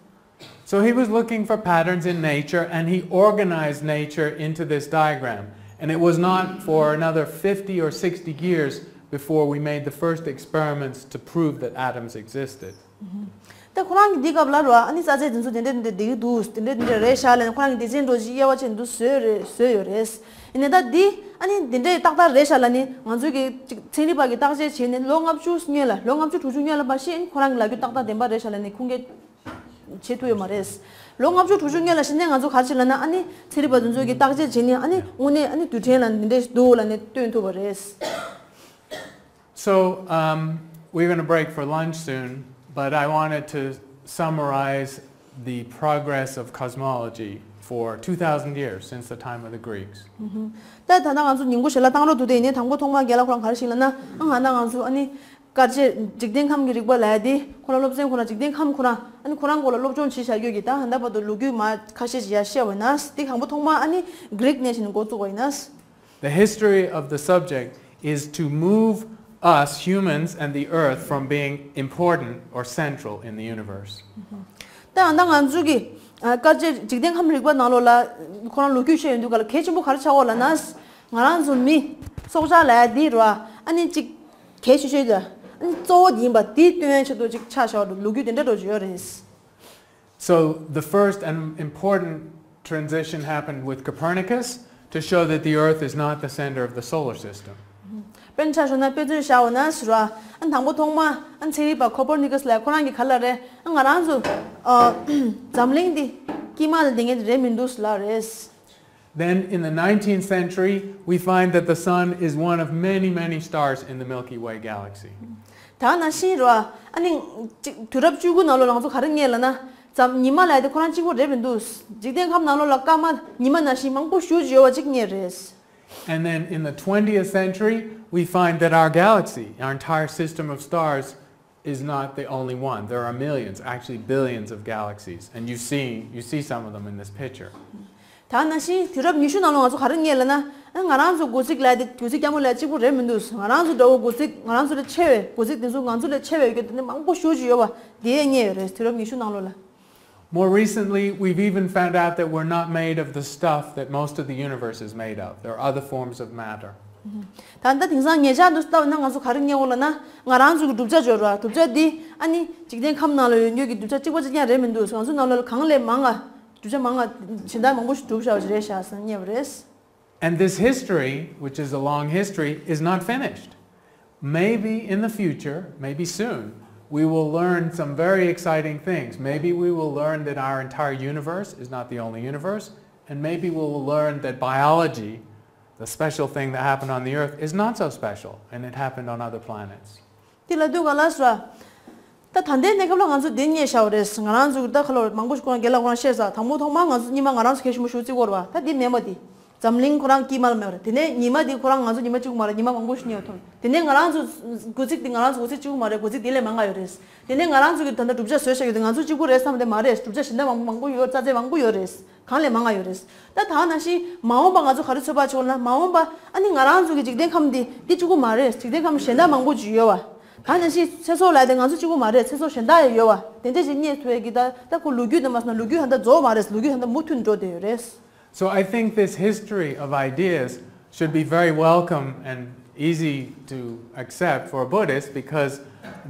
So he was looking for patterns in nature and he organized nature into this diagram. And it was not for another fifty or sixty years before we made the first experiments to prove that atoms existed. ད་ཁོ་རང་གི་འདི་སྐབས་ལ་རོ། ཨ་ནི་རྩྭ་རྩེ་དེ་ཚོ་དེ་འདྲ་དེ་འདྲ་བསྡད་ཀྱི་འདུག་དེ་འདྲ་དེ་འདྲ་རེད་ཤག་ལབ་ནས་ཁོ་རང་གི་སྡེ་ཚན་འགྲོ་ཅིག་དབྱེ་བ་ཕྱེ་འདུག་བཟོས་རེད། བཟོས་ཡོད་རེད། ཡིན་ནའི་ད་འདི་ཨ་ནི་དེ་འདྲ་ཏག་ཏག་རེད་ཤག་ལབ་ནས་ང་ཚོའི་གི་ཅིག་ཚན་རིག་པ་གི་བརྟག་དཔྱད་བྱས་ནས་ལོ་ལྔ་བཅུ་སྔོན་ལ། ལོ་ལྔ་བཅུ་དྲུག་ཅུ་སྔོན་ལ་མ་གཞི་ཨ་ནི་ཁོ་རང་གི་ལབ་རྒྱུ་ཏག་ཏག་བདེན་པ་རེད་ཤག་ལབ་ནས་ཁུངས་སྐྱེལ་བྱེད་ཐུབ་ཡོད་མ་རེད། ལོ་ལྔ་བཅུ་དྲུག་ཅུ་སྔོན་ལ་གཞི་ནས་ང་ཚོ་ག་རེ་བྱས་ལབ་ན། ཨ་ནི་ཚན་རིག་པ་དེ་ཚོ་གི་བརྟག་དཔྱད་བྱས་ནས་ཨ་ནི་དངོས་གནས་ཨ་ནི་རྡུལ་ཕྲན་ལ་འདི་འདྲ་ཞིག་འདུག་ལབ་ནས་སྟོན་ཐུབ་པ་རེད། So, um, we're going to break for lunch soon, but I wanted to summarize the progress of cosmology for two thousand years since the time of the Greeks. ད་ད་ལྟ་ང་ཚོ་ཉིན་གུང་ཞལ་ལག་བཏང་རོགས་འདུག་དེ་ཡིན་ནའི་དང་པོ་ཐོག་མར་རྒན་ལགས་ཁོ་རང་ག་རེ་ཞིག་ལབ་ན། ཨ་ང་ད་ང་ཚོ་ཨ་ནི་དཀར་ཆ་འཇིག་རྟེན་ཁམས་ཀྱི་རིག་པ་ལབ་ཡ་དེ་ཁོ་རང་སློབ་ཚན་ཁོ་རང་འཇིག་རྟེན་ཁམས་ཁོ་རང་ཨ་ནི་ཁོ་རང་སྐོར་ལ་སློབ་སྦྱོང་བྱེད་བྱ་རྒྱུ་གི་ད་ད་ལྟ་བར་དུ་ལོ་རྒྱུས་མ་ཁ་ཤས་ཤིག་ཡར་བཤད་པ་ཡིན་ན། དེ་དང་པོ་ཐོག་མར་ཨ་ནི་གྷི་རིག་ནས་བྱས་ནས་འགོ་བཙུགས་པ་ཡིན་ན། The history of the subject is to move us humans and the earth from being important or central in the universe. ད་ཡང་ད་ང་ཚོ་གི་ཨ་དཀར་ཆ་འཇིག་རྟེན་ཁམས་རིག་པ་ནང་ལོགས་ལ་ཁོ་རང་ལོ་རྒྱུས་བཤད་ཡོང་དུས་ག་ལ་གལ་ཆེན་པོ་ག་རེ་ཆགས་ཡོད་ལབ་ན། ང་རང་ཚོ་མི་སྲོག་ཆགས་ལབ་ཡ་འདི་རེད་བ། ཨ་ནི་གཅིག་གལ་ཆེ་ཤོས་དེ་ཨ་ནི་གཙོ་བོ་དེ་ཡིན་པ་དེ་སྟོན་ཡའི་ཆེད་དུ་གཅིག་ཆགས་བཞག་པ་འདུག་ལོ་རྒྱུས་དེ་འདྲ་འགྲོ་བཞིན་ཡོད་རེད། So the first and important transition happened with Copernicus to show that the earth is not the center of the solar system. དཔེར་ན་ཆ་བཞག་ན་དཔེ་མཚོན་བཞག་པ་ན་ཟེར་བ། ཨ་དང་པོ་ཐོག་མ་ཨ་ཚན་རིག་པ་ཁོ་པར་ནི་ཀ་སི་ལབ་ཁོ་རང་གིས་ག་ལབ་རེད། ཨ་ང་རང་ཚོ་ཨ་འཛམ་གླིང་འདི་དཀྱིལ་མ་ལ་བསྡད་མཁན་དེ་རེད་མི་འདུག་ལབ་རེད། Then in the nineteenth century, we find that the sun is one of many, many stars in the Milky Way galaxy. ད་ནང་བཞིན་རོ། ཨ་ནི་ཅིག་དུས་རབས་བཅུ་དགུ་ནང་ལོགས་ང་ཚོ་ག་རེ་རྙེད་ལབ་ན། ཙམ་ཉི་མ་ལབ་དེ་ཁོ་རང་གཅིག་པོ་རེད་མི་འདུག་འཇིག་རྟེན་ཁམས་ནང་ལོགས་ལ་སྐར་མ་ཉི་མ་ནང་བཞིན་མང་པོ་ཞེ་པོ་ཅིག་ཡོད་པ་ཅིག་རྙེད་རེད། And then in the twentieth century, we find that our galaxy, our entire system of stars, is not the only one. There are millions, actually billions of galaxies, and you see, you see some of them in this picture. ད་ནང་བཞིན་དུས་རབས་ཉི་ཤུ་ནང་ལོགས་ང་ཚོ་ག་རེ་རྙེད་ལབ་ན། ཨ་ང་རང་ཚོ་དགུ་ཚིགས་ལབ་དེ་དགུ་ཚིགས་སྐྱ་མོ་ལབ་གཅིག་པུ་རེད་མི་འདུག་ང་རང་ཚོ་འདྲ་བོ་དགུ་ཚིགས་ང་རང་ཚོ་ལས་ཆེ་བའི་དགུ་ཚིགས་དེ་ཚོ་ང་ཚོ་ལས་ཆེ་བའི་རྒྱུ་དེ་འདྲ་མང་པོ་ཞེ་པོ་ཅིག་ཡོད་པ་དེ་རྙེད་ཡོད་རེད་དུས་རབས་ཉི་ཤུ་ནང་ལོགས་ལ། More recently, we've even found out that we're not made of the stuff that most of the universe is made of. There are other forms of matter. ད་ལྟ་དེང་སང་ཉེ་ཆར་དུ་ལྟ་བ་ན་ང་ཚོ་ག་རེ་རྙེད་འོ་ལབ་ན། ང་རང་ཚོ་གི་གྲུབ་ཆ་སྦྱོར་བ་གྲུབ་ཆ་འདི་ཨ་ནི་འཇིག་རྟེན་ཁམས་ནང་ལ་ཡོད་རྒྱུ་གི་གྲུབ་ཆ་གཅིག་པ་གཅིག་རྐྱང་རེད་མི་འདུག་ང་ཚོ་ནང་ལོགས་ལ་གང་ལས་མང་ང་གྲུབ་ཆ་མང་ང་གཞན་དག་མང་པོ་ཞིག་གྲུབ་བཞག་པ་ཞིག་རེད་ཤག་ཟེར་རྙེད་པ་རེད། And this history, which is a long history, is not finished. Maybe in the future, maybe soon, we will learn some very exciting things. Maybe we will learn that our entire universe is not the only universe, and maybe we will learn that biology, the special thing that happened on the earth, is not so special, and it happened on other planets. དེ་ལ་དུས་ག་ལ་སོ། ད་ད་ལྟའི་གནས་སྐབས་ལ་ང་ཚོ་འདི་རྙེད་བཞག་པ་རེད། ང་རང་ཚོ་གི་ད་ཁ་ལོ་མང་པོ་ཞིག་ཁོ་རང་རྒན་ལགས་ཁོ་རང་བཤད་ས་དང་པོ་ཐོག་མར་ང་ཚོ་སྙེ་མ་ང་རང་ཚོ་གལ་ཆེན་པོ་ཞིག་བརྩི་གི་ཡོད་རེད་པ། ད་འདི་མེད་པ་འདི། འཛམ་གླིང་ཁོ་རང་དཀྱིལ་མ་ལ་མེད་པ་རེད། དེ་ནས་ཉི་མ་འདི་ཁོ་རང་ང་ཚོ་ཉི་མ་གཅིག་པུ་མ་རེད། ཉི་མ་མང་པོ་ཞིག་རྙེད་པ་ཐོན། དེ་ནས་ང་རང་ཚོ་དགུ་ཚིགས་འདི་ང་རང་ཚོ་དགུ་ཚིགས་གཅིག་པུ་མ་རེད། དགུ་ཚིགས་དེ་ལས་མང་ང་ཡོད་རེད། དེ་ནས་ང་རང་ཚོ་གི་ད་ལྟ་གྲུབ་ཆ་བཟོས་བཞག་ཡོད་དེ་ང་ཚོ་གཅིག་པུ་རེད་བསམ་དེ་མ་རེད། གྲུབ་ཆ་གཞན་དག་མང་མང་པོ་ཡོད། རྩ་ཚད་མང་པོ་ཡོད་རེད། གང་ལས་མང་ང་ཡོད་རེད། ད་ད་ནང་བཞིན་མ་འོངས་པ་ང་ཚོ་ག་རེ་ཚོད་དཔག་བྱེད་དགོས་ན། མ་འོངས་པ་ཨ་ནི་ང་རང་ཚོ་གི་འཇིག་རྟེན་ཁམས་འདི་འདི་གཅིག་པུ་མ་རེད། འཇིག་རྟེན་ཁམས་གཞན་དག་མང་པོ་ཅིག་ཡོད་པ། ད་ནང་བཞིན་ཚེ་སྲོག་ལབ་དེ་ང་ཚོ་གཅིག་པུ་མ་རེད། ཚེ་སྲོག་གཞན་དག་ཡང་ཡོད་པ། དེ་འདྲ་ཞིག་རྙེད་ཐུབ་ཡས་ཀྱི་ད་ད་ཁོ་ལོ་རྒྱུས་དེ་མ་སོང་ན་ལོ་རྒྱུས་ད་ལྟ་རྫོགས་མ་རེད། ལོ་རྒྱུས་ད་ལྟ་མུ་མཐུད་འགྲོ་བསྡད་ཡོད་རེད། So I think this history of ideas should be very welcome and easy to accept for a Buddhist, because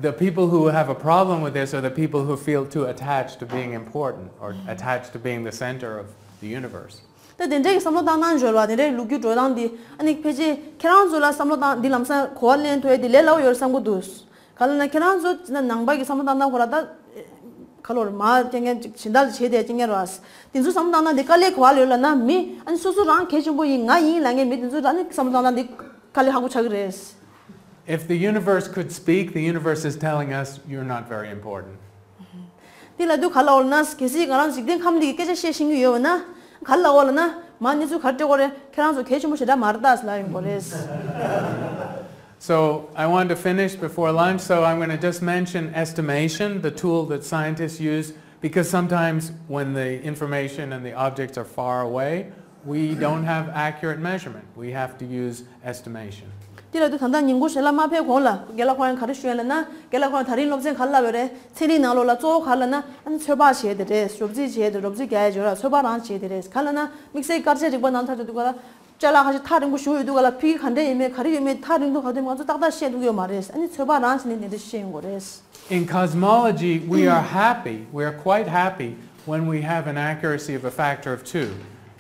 the people who have a problem with this are the people who feel too attached to being important or attached to being the center of the universe. ད་དེ་འདྲའི་བསམ་བློ་བཏང་སྟངས་འབྱོར་བ་དེ་འདྲའི་ལོ་རྒྱུས་འགྲོ་སྟངས་འདི་ཨ་ནི་ཕལ་ཆེར་ཁྱེད་རང་ཚོ་ལ་བསམ་བློ་བཏང་འདི་ལམ་སང་གོ་བ་ལེན་ཐུབ་ཡས་དེ་ལས་སླ་པོ་ཡོད་བསམ་གྱི་འདུག་ག་ལ་ན་ཁྱེད་རང་ཚོ་ན་ནང་པ་གི་བསམ་བློ་བཏང་སྟངས་ཁོ་ར་ད་ག་ལོར་མ་རྐྱང་རྐྱང་ཅིག་ཕྱིན་ད་ལ་བྱེད་དེ་རྐྱང་རྐྱང་ར། དེ་ཚོ་བསམ་བློ་བཏང་སྟངས་དེ་དཀའ་ལས་ག་བ་ལ་ཡོད་ལབ་ན། མི་ཨ་ནི་སོ་སོ་རང་གལ་ཆེན་པོ་ཡིན་ང་ཡིན་ལབ་མཁན་མི་དེ་ཚོ་ཨ་ནི་བསམ་བློ་བཏང་སྟངས་དེ་དཀའ་ལས་ཁག་པོ་ཆགས་ཀྱི་རེད། If the universe could speak, the universe is telling us you're not very important. དེ་ལ་དུས་ག་ལ་འོར་ན་གལ་སྲིད་ང་རང་འཇིག་རྟེན་ཁམས་འདི་གི་སྐད་ཆ་བཤད་ཤེས་ཀྱི་ཡོད་པ་ན། ག་ལ་འོར་ལབ་ན། མ་གནས་ཚུལ་ག་རེ་སྤྲད་དགོས་རེད། ཁྱེད་རང་ཚོ་གལ་ཆེན་པོ་ཞེ་དྲག་མ་རེད་ད་ཟེར་ལབ་ཡོང་དགོས་རེད། So I want to finish before lunch, so I'm going to just mention estimation, the tool that scientists use, because sometimes when the information and the objects are far away, we don't have accurate measurement. We have to use estimation. དེ་ལ་དུས་ད་ལྟ་ཉིན་གུང་ཞལ་ལག་མ་ཕེབས་གོང་ལ་རྒན་ལགས་ཁོ་རང་ག་རེ་ཞུ་ཡ་ལབ་ན། རྒན་ལགས་ཁོ་རང་ད་རིང་སློབ་ཚན་ག་རེ་བསླབས་ཡོད་རེད། ཚན་རིག་ནང་ལོགས་ལ་གཙོ་བོ་ག་རེ་ལབ་ན། ཨ་ནི་ཚོད་དཔག་བྱས་དེ་རེད། རོབ་རྩིས་བྱས་དེ་རོབ་རྩིས་རྒྱག་ཡ་ཅིག་ཡོད་ར། ཚོད་དཔག་རང་བྱས་དེ་རེད། ག་རེ་ལབ་ན་དམིགས་བསལ་དཀར་ཆའི་རིག་པ་ནང་ལ་ཐག་གཅོད་དུས་ག་ལ། ཅ་ལག་ཁ་ཤས་ཐག་རིང་པོ་ཞིག་ཡོད་དུས་ག་ལ་ཕ་གི་ག་འདྲས་ཡིན་མིན་ག་རེ་ཡོད་མེད་ཐག་རིང་ཐུང་ག་དུས་ང་ཚོ་ཏག་ཏག་ཤེས་ཐུབ་ཀྱི་ཡོད་མ་རེད། ཨ་ནི་ཚོད་དཔག་རང་བྱས་ནས་དེ་འདྲ་ཤེས་ཡོང་གི་རེད། In cosmology, we are happy, we are quite happy when we have an accuracy of a factor of two.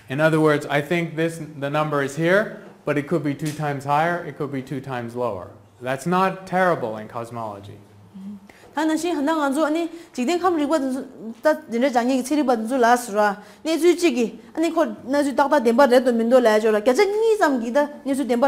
In other words, I think this, the number is here, but it could be two times higher, it could be two times lower. That's not terrible in cosmology. ད་ནང་བཞིན་ད་ང་ཚོ་ཨ་ནི་འཇིག་རྟེན་ཁམས་རིག་པ་དེ་ཚོ་ད་འདི་འདྲ་སྦྱང་མཁན་གྱི་ཚན་རིག་པ་དེ་ཚོ་ལ་ཟེར་བ། གནས་ཚུལ་གཅིག་གི་ཨ་ནི་ཁོ་གནས་ཚུལ་ཏག་ཏག་བདེན་པ་རེད་དོ་མིན་དོ་ལབ་ཡ་ཅིག་ཡོད་ར། བརྒྱ་ཆ་གཉིས་ཙམ་གྱི་ད་གནས་ཚུལ་བདེན་པ་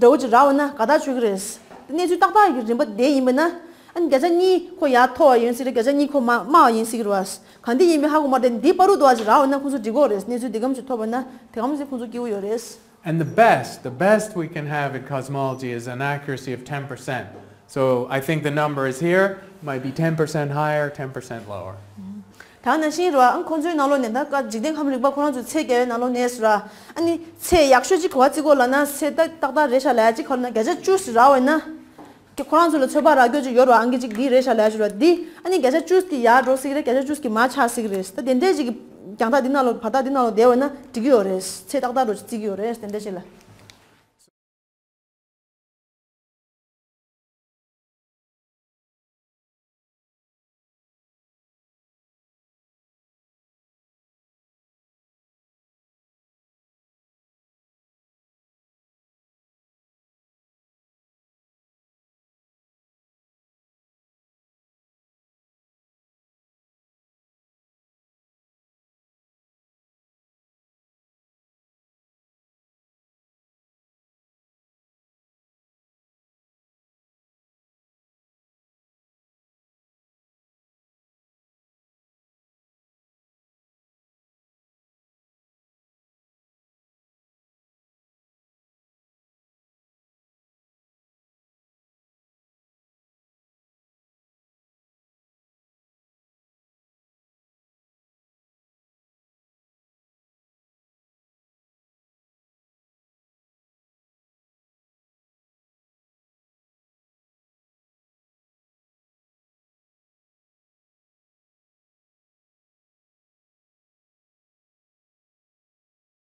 འདྲ་བོ་ཅིག་རག་པ་ན་དགའ་ཐག་ཆོད་ཀྱི་རེད། གནས་ཚུལ་ཏག་ཏག་གི་རིམ་པ་དེ་ཡིན་པ་ན། ཨ་ནི་བརྒྱ་ཆ་གཉིས་ཁོ་ཡར་མཐོ་བ་ཡིན་སྲིད་རེད། བརྒྱ་ཆ་གཉིས་ཁོ་མར་དམའ་བ་ཡིན་སྲིད་ཀྱི་རེད་བ། གང་འདི་ཡིན་པའི་ཧ་གོ་མ་རེད། འདི་བར་དུ་འདུག་བ་ཅིག་རག་པ་ན་ཁོང་ཚོ་འགྲིག་གི་ཡོད་རེད། གནས་ཚུལ་འདི་གམ་ཅིག་ཐོབ་པ་ན་དེ་གམ་ཅིག་ཁོང་ཚོ་སྐྱིད་པོ་ཡོད་རེད། And the best, the best we can have in cosmology is an accuracy of ten percent. So I think the number is here, might be ten percent higher, ten percent lower. ད་ནང་བཞིན་རེད་བ། ཨང་ཁོང་ཚོའི་ནང་ལོགས་ནས་ད་ཀ་འཇིག་རྟེན་ཁམས་རིག་པ་ཁོ་རང་ཚོ་ཚད་བརྒལ་བའི་ནང་ལོགས་ནས་རེད་བ། ཨ་ནི་ཚད་ཡག་ཤོས་ཅིག་ག་བ་བརྩི་དགོས་ལབ་ན། ཚད་ཏག་ཏག་ཏག་རེད་ཤག་ལབ་ཡ་ཅིག་ག་རེ་ལབ་ན་བརྒྱ་ཆ་བཅུ་ཙམ་རག་པ་ཡིན་ན། ཁོ་རང་ཚོ་ལ་ཚོད་དཔག་རག་རྒྱུ་ཅིག་ཡོད་རེད་བ། ཨང་ཀི་ཅིག་འདི་རེད་ཤག་ལབ་ཡ་ཅིག་རེད་བ། འདི་ཨ་ནི་བརྒྱ་ཆ་བཅུ་ཙམ་གྱི་ཡར་འགྲོ་སྲིད་ཀྱི་རེད། བརྒྱ་ཆ་བཅུ་ཙམ་གྱི་མར་ཆག་སྲིད་ཀྱི་རེད། ད་དེ་འདྲས་ཅིག་གི་རྒྱང་ཐག་འདི་ནང་ལོགས་བར་ཐག་འདི་ནང་ལོགས་བསྡད་པ་ཡིན་ན་འགྲིག་གི་ཡོད་རེད། ཚད་ཏག་ཏག་འགྲོ་བརྩི་གི་ཡོད་རེད། དེ་འདྲས་ཅིག་ལ།